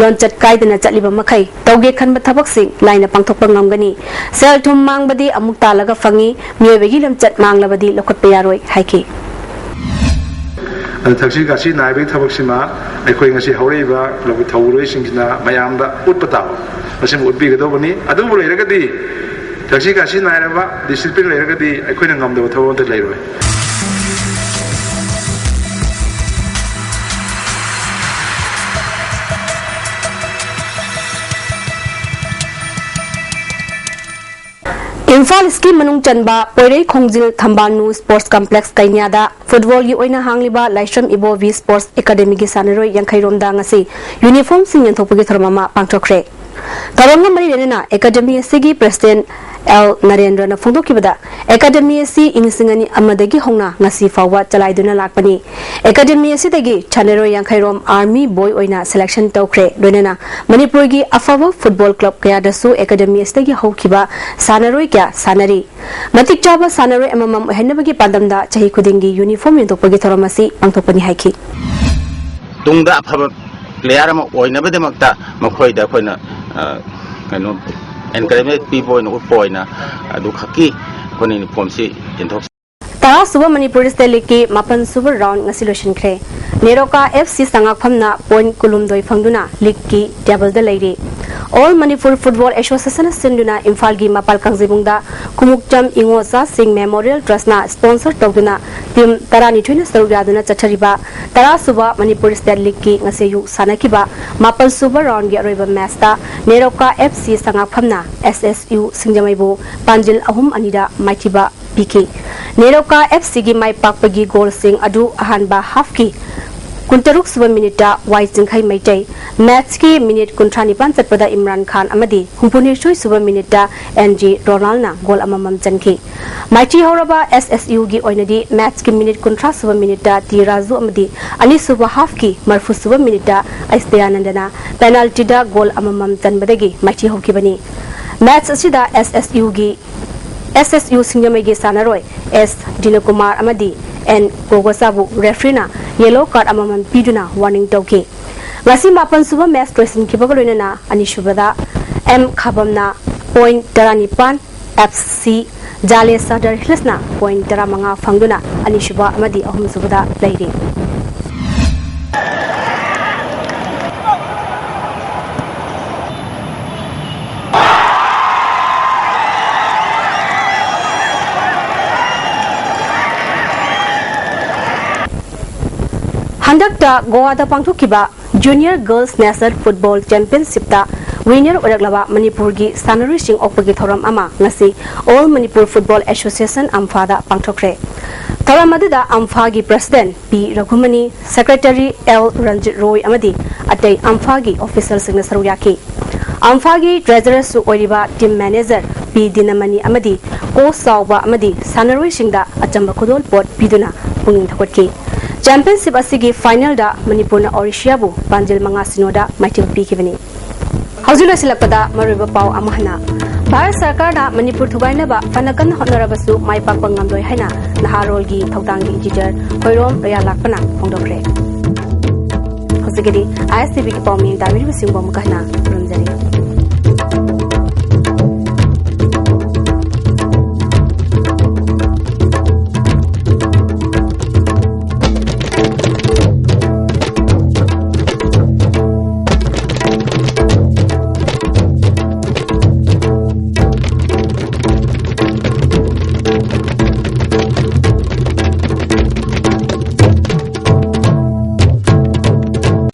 ꯂꯣꯟꯆꯠ ꯀꯥꯏꯗꯅ ꯆꯠꯂꯤꯕ ꯃꯈꯩ ꯇꯧꯒꯦ ꯈꯟꯕ ꯊꯕꯛꯁꯤꯡ ꯂꯥꯏꯅ ꯄꯥꯡꯊꯣꯛꯄ ꯉꯝꯒꯅꯤ꯫ ꯁꯦꯜ ꯊꯨꯝ ꯃꯥꯡꯕꯗꯤ ꯑꯃꯨꯛ ꯇꯥꯜꯂꯒ ꯐꯪꯏ, ꯃꯤꯑꯣꯏꯕꯒꯤ ꯂꯝꯆꯠ ꯃꯥꯡꯂꯕꯗꯤ ꯂꯧꯈꯠꯄ ꯌꯥꯔꯣꯏ ꯍꯥꯏꯈꯤ꯫ ꯑꯗꯨ ꯊꯛꯁꯤ ꯈꯥꯁꯤ ꯅꯥꯏꯕꯒꯤ ꯊꯕꯛꯁꯤꯃ ꯑꯩꯈꯣꯏ ꯉꯁꯤ ꯍꯧꯔꯛꯏꯕ ꯀ꯭ꯂꯕꯀꯤ ꯊꯧꯕꯨꯔꯣꯏꯁꯤꯡꯁꯤꯅ ꯃꯌꯥꯝꯗ ꯎꯠꯄ ꯇꯥꯕ, ꯃꯁꯤꯃ ꯎꯠꯄꯤꯒꯗꯧꯕꯅꯤ꯫ ꯑꯗꯨꯕꯨ ꯂꯩꯔꯒꯗꯤ, ꯊꯛꯁꯤ ꯈꯥꯁꯤ ꯅꯥꯏꯔꯕ, ꯗꯤꯁꯤꯄ꯭ꯂꯤꯟ ꯂꯩꯔꯒꯗꯤ ꯑꯩꯈꯣꯏꯅ ꯉꯝꯗꯕ ꯊꯕꯛ ꯑꯃꯠꯇ ꯂꯩꯔꯣꯏ꯫ ꯏꯝꯐꯥꯜ ꯏꯁꯀꯤ ꯃꯅꯨꯡ ꯆꯟꯕ ꯄꯣꯏꯔꯩ ꯈꯣꯡꯖꯤꯜ ꯊꯝꯕꯥꯜꯅꯨ ꯁ꯭ꯄꯣꯔꯠꯁ ꯀꯝꯄ꯭ꯂꯦꯛꯁ ꯀꯩꯅ꯭ꯌꯥꯗ ꯐꯨꯠꯕꯣꯜꯒꯤ ꯑꯣꯏꯅ ꯍꯥꯡꯂꯤꯕ ꯂꯥꯏꯁ꯭ꯔꯝ ꯏꯕꯣꯕꯤ ꯁ꯭ꯄꯣꯔꯠꯁ ꯑꯦꯀꯥꯗꯦꯃꯤꯒꯤ ꯁꯥꯟꯅꯔꯣꯏ ꯌꯥꯡꯈꯩ ꯔꯣꯝꯗ ꯉꯁꯤ ꯌꯨꯅꯤꯐꯣꯔꯝꯁꯤꯡ ꯌꯦꯟꯊꯣꯛꯄꯒꯤ ꯊꯧꯔꯝ ꯑꯃ ꯄꯥꯡꯊꯣꯛꯈ꯭ꯔꯦ꯫ ꯊꯧꯔꯝꯒ ꯃꯔꯤ ꯂꯩꯅꯅ ꯑꯦꯀꯥꯗꯦꯃꯤ ꯑꯁꯤꯒꯤ ꯄ꯭ꯔꯦꯁꯤꯗꯦꯟꯠ ꯑꯦꯜ ꯅꯔꯦꯟꯗ꯭ꯔꯅ ꯐꯣꯡꯗꯣꯛꯈꯤꯕꯗ, ꯑꯦꯀꯥꯗꯦꯃꯤ ꯑꯁꯤ ꯏꯪ ꯂꯤꯁꯤꯡ ꯑꯅꯤ ꯑꯃꯗꯒꯤ ꯍꯧꯅ ꯉꯁꯤ ꯐꯥꯎꯕ ꯆꯂꯥꯏꯗꯨꯅ ꯂꯥꯛꯄꯅꯤ꯫ ꯑꯦꯀꯥꯗꯦꯃꯤ ꯑꯁꯤꯗꯒꯤ ꯁꯥꯟꯅꯔꯣꯏ ꯌꯥꯡꯈꯩ ꯔꯣꯝ ꯑꯥꯔꯃꯤ ꯕꯣꯏ ꯑꯣꯏꯅ ꯁꯦꯂꯦꯛꯁꯟ ꯇꯧꯈ꯭ꯔꯦ꯫ ꯂꯣꯏꯅꯅ ꯃꯅꯤꯄꯨꯔꯒꯤ ꯑꯐꯕ ꯐꯨꯠꯕꯣꯜ ꯀ꯭ꯂꯕ ꯀꯌꯥꯗꯁꯨ ꯑꯦꯀꯥꯗꯦꯃꯤ ꯑꯁꯤꯗꯒꯤ ꯍꯧꯈꯤꯕ ꯁꯥꯟꯅꯔꯣꯏ ꯀꯌꯥ ꯁꯥꯟꯅꯔꯤ꯫ ꯃꯇꯤꯛ ꯆꯥꯕ ꯁꯥꯟꯅꯔꯣꯏ ꯑꯃꯃꯝ ꯑꯣꯏꯍꯟꯅꯕꯒꯤ ꯄꯥꯟꯗꯝꯗ ꯆꯍꯤ ꯈꯨꯗꯤꯡꯒꯤ ꯌꯨꯅꯤꯐꯣꯔꯝ ꯌꯦꯟꯊꯣꯛꯄꯒꯤ ꯊꯧꯔꯝ ꯑꯁꯤ ꯄꯥꯡꯊꯣꯛꯄꯅꯤ ꯍꯥꯏꯈꯤ꯫ ꯇꯨꯡꯗ ꯑꯐꯕ ꯄ꯭ꯂꯦꯌꯥꯔ ꯑꯃ ꯑꯣꯏꯅꯕꯒꯤꯗꯃꯛꯇ ꯃꯈꯣꯏꯗ ꯑꯩꯈꯣꯏꯅ, ꯑ, ꯀꯩꯅꯣ, ꯑꯦꯟꯀꯔꯦꯖꯃꯦꯟ ꯄꯤꯕ ꯑꯣꯏꯅ, ꯎꯠꯄ ꯑꯣꯏꯅ ꯑꯗꯨꯈꯛꯀꯤ ꯑꯩꯈꯣꯏꯅ ꯌꯨꯅꯤꯐꯣꯔꯝꯁꯤ ꯌꯦꯟꯊꯣꯛ ꯇꯔꯥꯁꯨꯕ ꯃꯅꯤꯄꯨꯔ ꯁ꯭ꯇꯦꯠ ꯂꯤꯒꯀꯤ ꯃꯥꯄꯟꯁꯨꯕ ꯔꯥꯎꯟ ꯉꯁꯤ ꯂꯣꯏꯁꯤꯟꯈ꯭ꯔꯦ꯫ ꯅꯦꯔꯣꯀꯥ ꯑꯦꯐ ꯁꯤ ꯁꯉꯥꯛꯐꯝꯅ ꯄꯣꯏꯟꯠ ꯀꯨꯟꯍꯨꯝꯗꯣꯏ ꯐꯪꯗꯨꯅ ꯂꯤꯒꯀꯤ ꯇꯦꯕꯜꯗ ꯂꯩꯔꯤ꯫ ꯑꯣꯜ ꯃꯅꯤꯄꯨꯔ ꯐꯨꯠꯕꯣꯜ ꯑꯦꯁꯣꯁꯤꯌꯦꯁꯟꯅ ꯁꯤꯟꯗꯨꯅ ꯏꯝꯐꯥꯜꯒꯤ ꯃꯄꯥꯜ ꯀꯥꯡꯖꯩꯕꯨꯡꯗ ꯈꯨꯃꯨꯛꯆꯝ ꯏꯉꯣꯆꯥꯁꯤꯡ ꯃꯦꯃꯣꯔꯤꯌꯦꯜ ꯇ꯭ꯔꯁꯅ ꯁ꯭ꯄꯣꯟꯁꯔ ꯇꯧꯗꯨꯅ ꯇꯤꯝ ꯇꯔꯥꯅꯤꯊꯣꯏꯅ ꯁꯔꯨꯛ ꯌꯥꯗꯨꯅ ꯆꯠꯊꯔꯤꯕ ꯇꯔꯥꯁꯨꯕ ꯃꯅꯤꯄꯨꯔ ꯁ꯭ꯇꯦꯠ ꯂꯤꯒꯀꯤ ꯉꯁꯤ ꯑꯌꯨꯛ ꯁꯥꯟꯅꯈꯤꯕ ꯃꯥꯄꯜꯁꯨꯕ ꯔꯥꯎꯟꯒꯤ ꯑꯔꯣꯏꯕ ꯃꯦꯆꯇ ꯅꯦꯔꯣꯀꯥ ꯑꯦꯐ ꯁꯤ ꯁꯉꯥꯛꯐꯝꯅ ꯑꯦꯁ ꯑꯦꯁ ꯌꯨ ꯁꯤꯡꯖꯃꯩꯕꯨ ꯄꯥꯟꯖꯤꯜ ꯑꯍꯨꯝ ꯑꯅꯤꯗ ꯃꯥꯏꯊꯤꯕ ꯄꯤꯈꯤ꯫ ꯅꯦꯔꯣꯀꯥ ꯑꯦꯐ ꯁꯤꯒꯤ ꯃꯥꯏ ꯄꯥꯛꯄꯒꯤ ꯒꯣꯜꯁꯤꯡ ꯑꯗꯨ ꯑꯍꯥꯟꯕ ꯍꯥꯐꯀꯤ ꯀꯨꯟꯇꯔꯨꯛ ꯁꯨꯕ ꯃꯤꯅꯤꯠꯇ ꯋꯥꯏ ꯆꯤꯡꯈꯩ ꯃꯩꯇꯩ, ꯃꯦꯆꯀꯤ ꯃꯤꯅꯤꯠ ꯀꯨꯟꯊ꯭ꯔꯥ ꯅꯤꯄꯥꯟ ꯆꯠꯄꯗ ꯏꯝꯔꯥꯟ ꯈꯥꯟ ꯑꯃꯗꯤ ꯍꯨꯝꯐꯨꯅꯤꯊꯣꯏ ꯁꯨꯕ ꯃꯤꯅꯤꯠꯇ ꯑꯦꯟ ꯖꯤ ꯔꯣꯅꯥꯜꯅ ꯒꯣꯜ ꯑꯃꯃꯝ ꯆꯟꯈꯤ꯫ ꯃꯥꯏꯊꯤ ꯍꯧꯔꯕ ꯑꯦꯁ ꯑꯦꯁ ꯌꯨꯒꯤ ꯑꯣꯏꯅꯗꯤ ꯃꯦꯆꯀꯤ ꯃꯤꯅꯤꯠ ꯀꯨꯟꯊ꯭ꯔꯥ ꯁꯨꯕ ꯃꯤꯅꯤꯠꯇ ꯇꯤ ꯔꯥꯖꯨ ꯑꯃꯗꯤ ꯑꯅꯤꯁꯨꯕ ꯍꯥꯐꯀꯤ ꯃꯔꯐꯨ ꯁꯨꯕ ꯃꯤꯅꯤꯠꯇ ꯑꯩꯁꯗꯌꯥꯅꯟꯗꯅ ꯄꯦꯅꯥꯜꯇꯤꯗ ꯒꯣꯜ ꯑꯃꯃꯝ ꯆꯟꯕꯗꯒꯤ ꯃꯥꯏꯊꯤ ꯍꯧꯈꯤꯕꯅꯤ꯫ ꯃꯦꯆ ꯑꯁꯤꯗ ꯑꯦꯁ ꯑꯦꯁ ꯌꯨꯒꯤ ꯑꯦꯁ ꯑꯦꯁ ꯌꯨ ꯁꯤꯡꯖꯃꯩꯒꯤ ꯁꯥꯟꯅꯔꯣꯏ ꯑꯦꯁ ꯗꯤꯅꯀꯨꯃꯥꯔ ꯑꯃꯗꯤ ꯑꯦꯟ ꯒꯣꯒꯣꯁꯥꯕꯨ ꯔꯦꯐ꯭ꯔꯤꯅ ꯌꯦꯂꯣ ꯀꯥꯔꯗ ꯑꯃꯃꯝ ꯄꯤꯗꯨꯅ ꯋꯥꯔꯅꯤꯡ ꯇꯧꯈꯤ꯫ ꯉꯁꯤ ꯃꯥꯄꯟ ꯁꯨꯕ ꯃꯦꯆ ꯂꯣꯏꯁꯤꯟꯈꯤꯕꯒ ꯂꯣꯏꯅꯅ ꯑꯅꯤꯁꯨꯕꯗ ꯑꯦꯝ ꯈꯥꯕꯝꯅ ꯄꯣꯏꯟ ꯇꯔꯥꯅꯤꯄꯥꯟ, ꯑꯦꯐ ꯁꯤ ꯖꯥꯂꯦ ꯁꯗꯔ ꯍꯤꯜꯁꯅ ꯄꯣꯏꯟ ꯇꯔꯥꯃꯉꯥ ꯐꯪꯗꯨꯅ ꯑꯅꯤꯁꯨꯕ ꯑꯃꯗꯤ ꯑꯍꯨꯝꯁꯨꯕꯗ ꯂꯩꯔꯤ꯫ ꯍꯟꯗꯛꯇ ꯒꯣꯋꯥꯗ ꯄꯥꯡꯊꯣꯛꯈꯤꯕ ꯖꯨꯅꯤꯌꯔ ꯒꯔꯜꯁ ꯅꯦꯁꯅꯦꯜ ꯐꯨꯠꯕꯣꯜ ꯆꯦꯝꯄꯤꯌꯟꯁꯤꯞꯇ ꯋꯤꯅꯔ ꯑꯣꯏꯔꯛꯂꯕ ꯃꯅꯤꯄꯨꯔꯒꯤ ꯁꯥꯟꯅꯔꯣꯏꯁꯤꯡ ꯑꯣꯛꯄꯒꯤ ꯊꯧꯔꯝ ꯑꯃ ꯉꯁꯤ ꯑꯣꯜ ꯃꯅꯤꯄꯨꯔ ꯐꯨꯠꯕꯣꯜ ꯑꯦꯁꯣꯁꯤꯌꯦꯁꯟ, ꯑꯝꯐꯥꯗ ꯄꯥꯡꯊꯣꯛꯈ꯭ꯔꯦ꯫ ꯊꯧꯔꯝ ꯑꯗꯨꯗ ꯑꯝꯐꯥꯒꯤ president P Raghumani, secretary L Ranjit Roy ꯑꯃꯗꯤ ꯑꯇꯩ ꯑꯝꯐꯥꯒꯤ ꯑꯣꯐꯤꯁꯤꯌꯦꯜꯁꯤꯡꯅ ꯁꯔꯨꯛ ꯌꯥꯈꯤ꯫ ꯑꯝꯐꯥꯒꯤ ꯇ꯭ꯔꯦꯖꯔꯔꯁꯨ ꯑꯣꯏꯔꯤꯕ ꯇꯤꯝ ꯃꯦꯅꯦꯖꯔ ꯄꯤ ꯗꯤꯅꯃꯅꯤ ꯑꯃꯗꯤ ꯀꯣꯆ ꯆꯥꯎꯕ ꯑꯃꯗꯤ ꯁꯥꯟꯅꯔꯣꯏꯁꯤꯡꯗ ꯑꯆꯝꯕ ꯈꯨꯗꯣꯜꯄꯣꯠ ꯄꯤꯗꯨꯅ ꯄꯨꯛꯅꯤꯡ ꯊꯧꯒꯠꯈꯤ꯫ ꯆꯦꯝꯄꯤꯌꯟꯁꯤꯞ ꯑꯁꯤꯒꯤ ꯐꯥꯏꯅꯦꯜꯗ ꯃꯅꯤꯄꯨꯔꯅ ꯑꯣꯔꯤꯁꯤꯌꯥꯕꯨ ꯄꯥꯟꯖꯤꯜ ꯃꯉꯥ ꯁꯤꯅꯣꯗ ꯃꯥꯏꯊꯤꯕ ꯄꯤꯈꯤꯕꯅꯤ꯫ ꯍꯧꯖꯤꯛ ꯂꯣꯏꯁꯤꯜꯂꯛꯄꯗ ꯃꯔꯨꯑꯣꯏꯕ ꯄꯥꯎ ꯑꯃꯨꯛ ꯍꯟꯅ꯫ ꯚꯥꯔꯠ ꯁꯔꯀꯥꯔꯅ ꯃꯅꯤꯄꯨꯔ ꯊꯨꯒꯥꯏꯅꯕ ꯐꯅ ꯀꯟꯅ ꯍꯣꯠꯅꯔꯕꯁꯨ ꯃꯥꯏ ꯄꯥꯛꯄ ꯉꯝꯂꯣꯏ ꯍꯥꯏꯅ ꯅꯍꯥꯔꯣꯜꯒꯤ ꯊꯧꯗꯥꯡꯒꯤ ꯏꯟꯖꯤꯅꯤꯌꯔ ꯈꯣꯏꯔꯣꯝ ꯔꯌꯥꯂꯥꯛꯄꯅ ꯐꯣꯡꯗꯣꯛꯈ꯭ꯔꯦ꯫ ꯍꯧꯖꯤꯛꯀꯤꯗꯤ ꯑꯥꯏ ꯑꯦꯁ ꯇꯤ ꯚꯤꯒꯤ ꯄꯥꯎꯃꯤ ꯇꯥꯕꯤꯔꯤꯕꯁꯤꯡꯕꯨ ꯑꯃꯨꯛꯀ ꯍꯟꯅ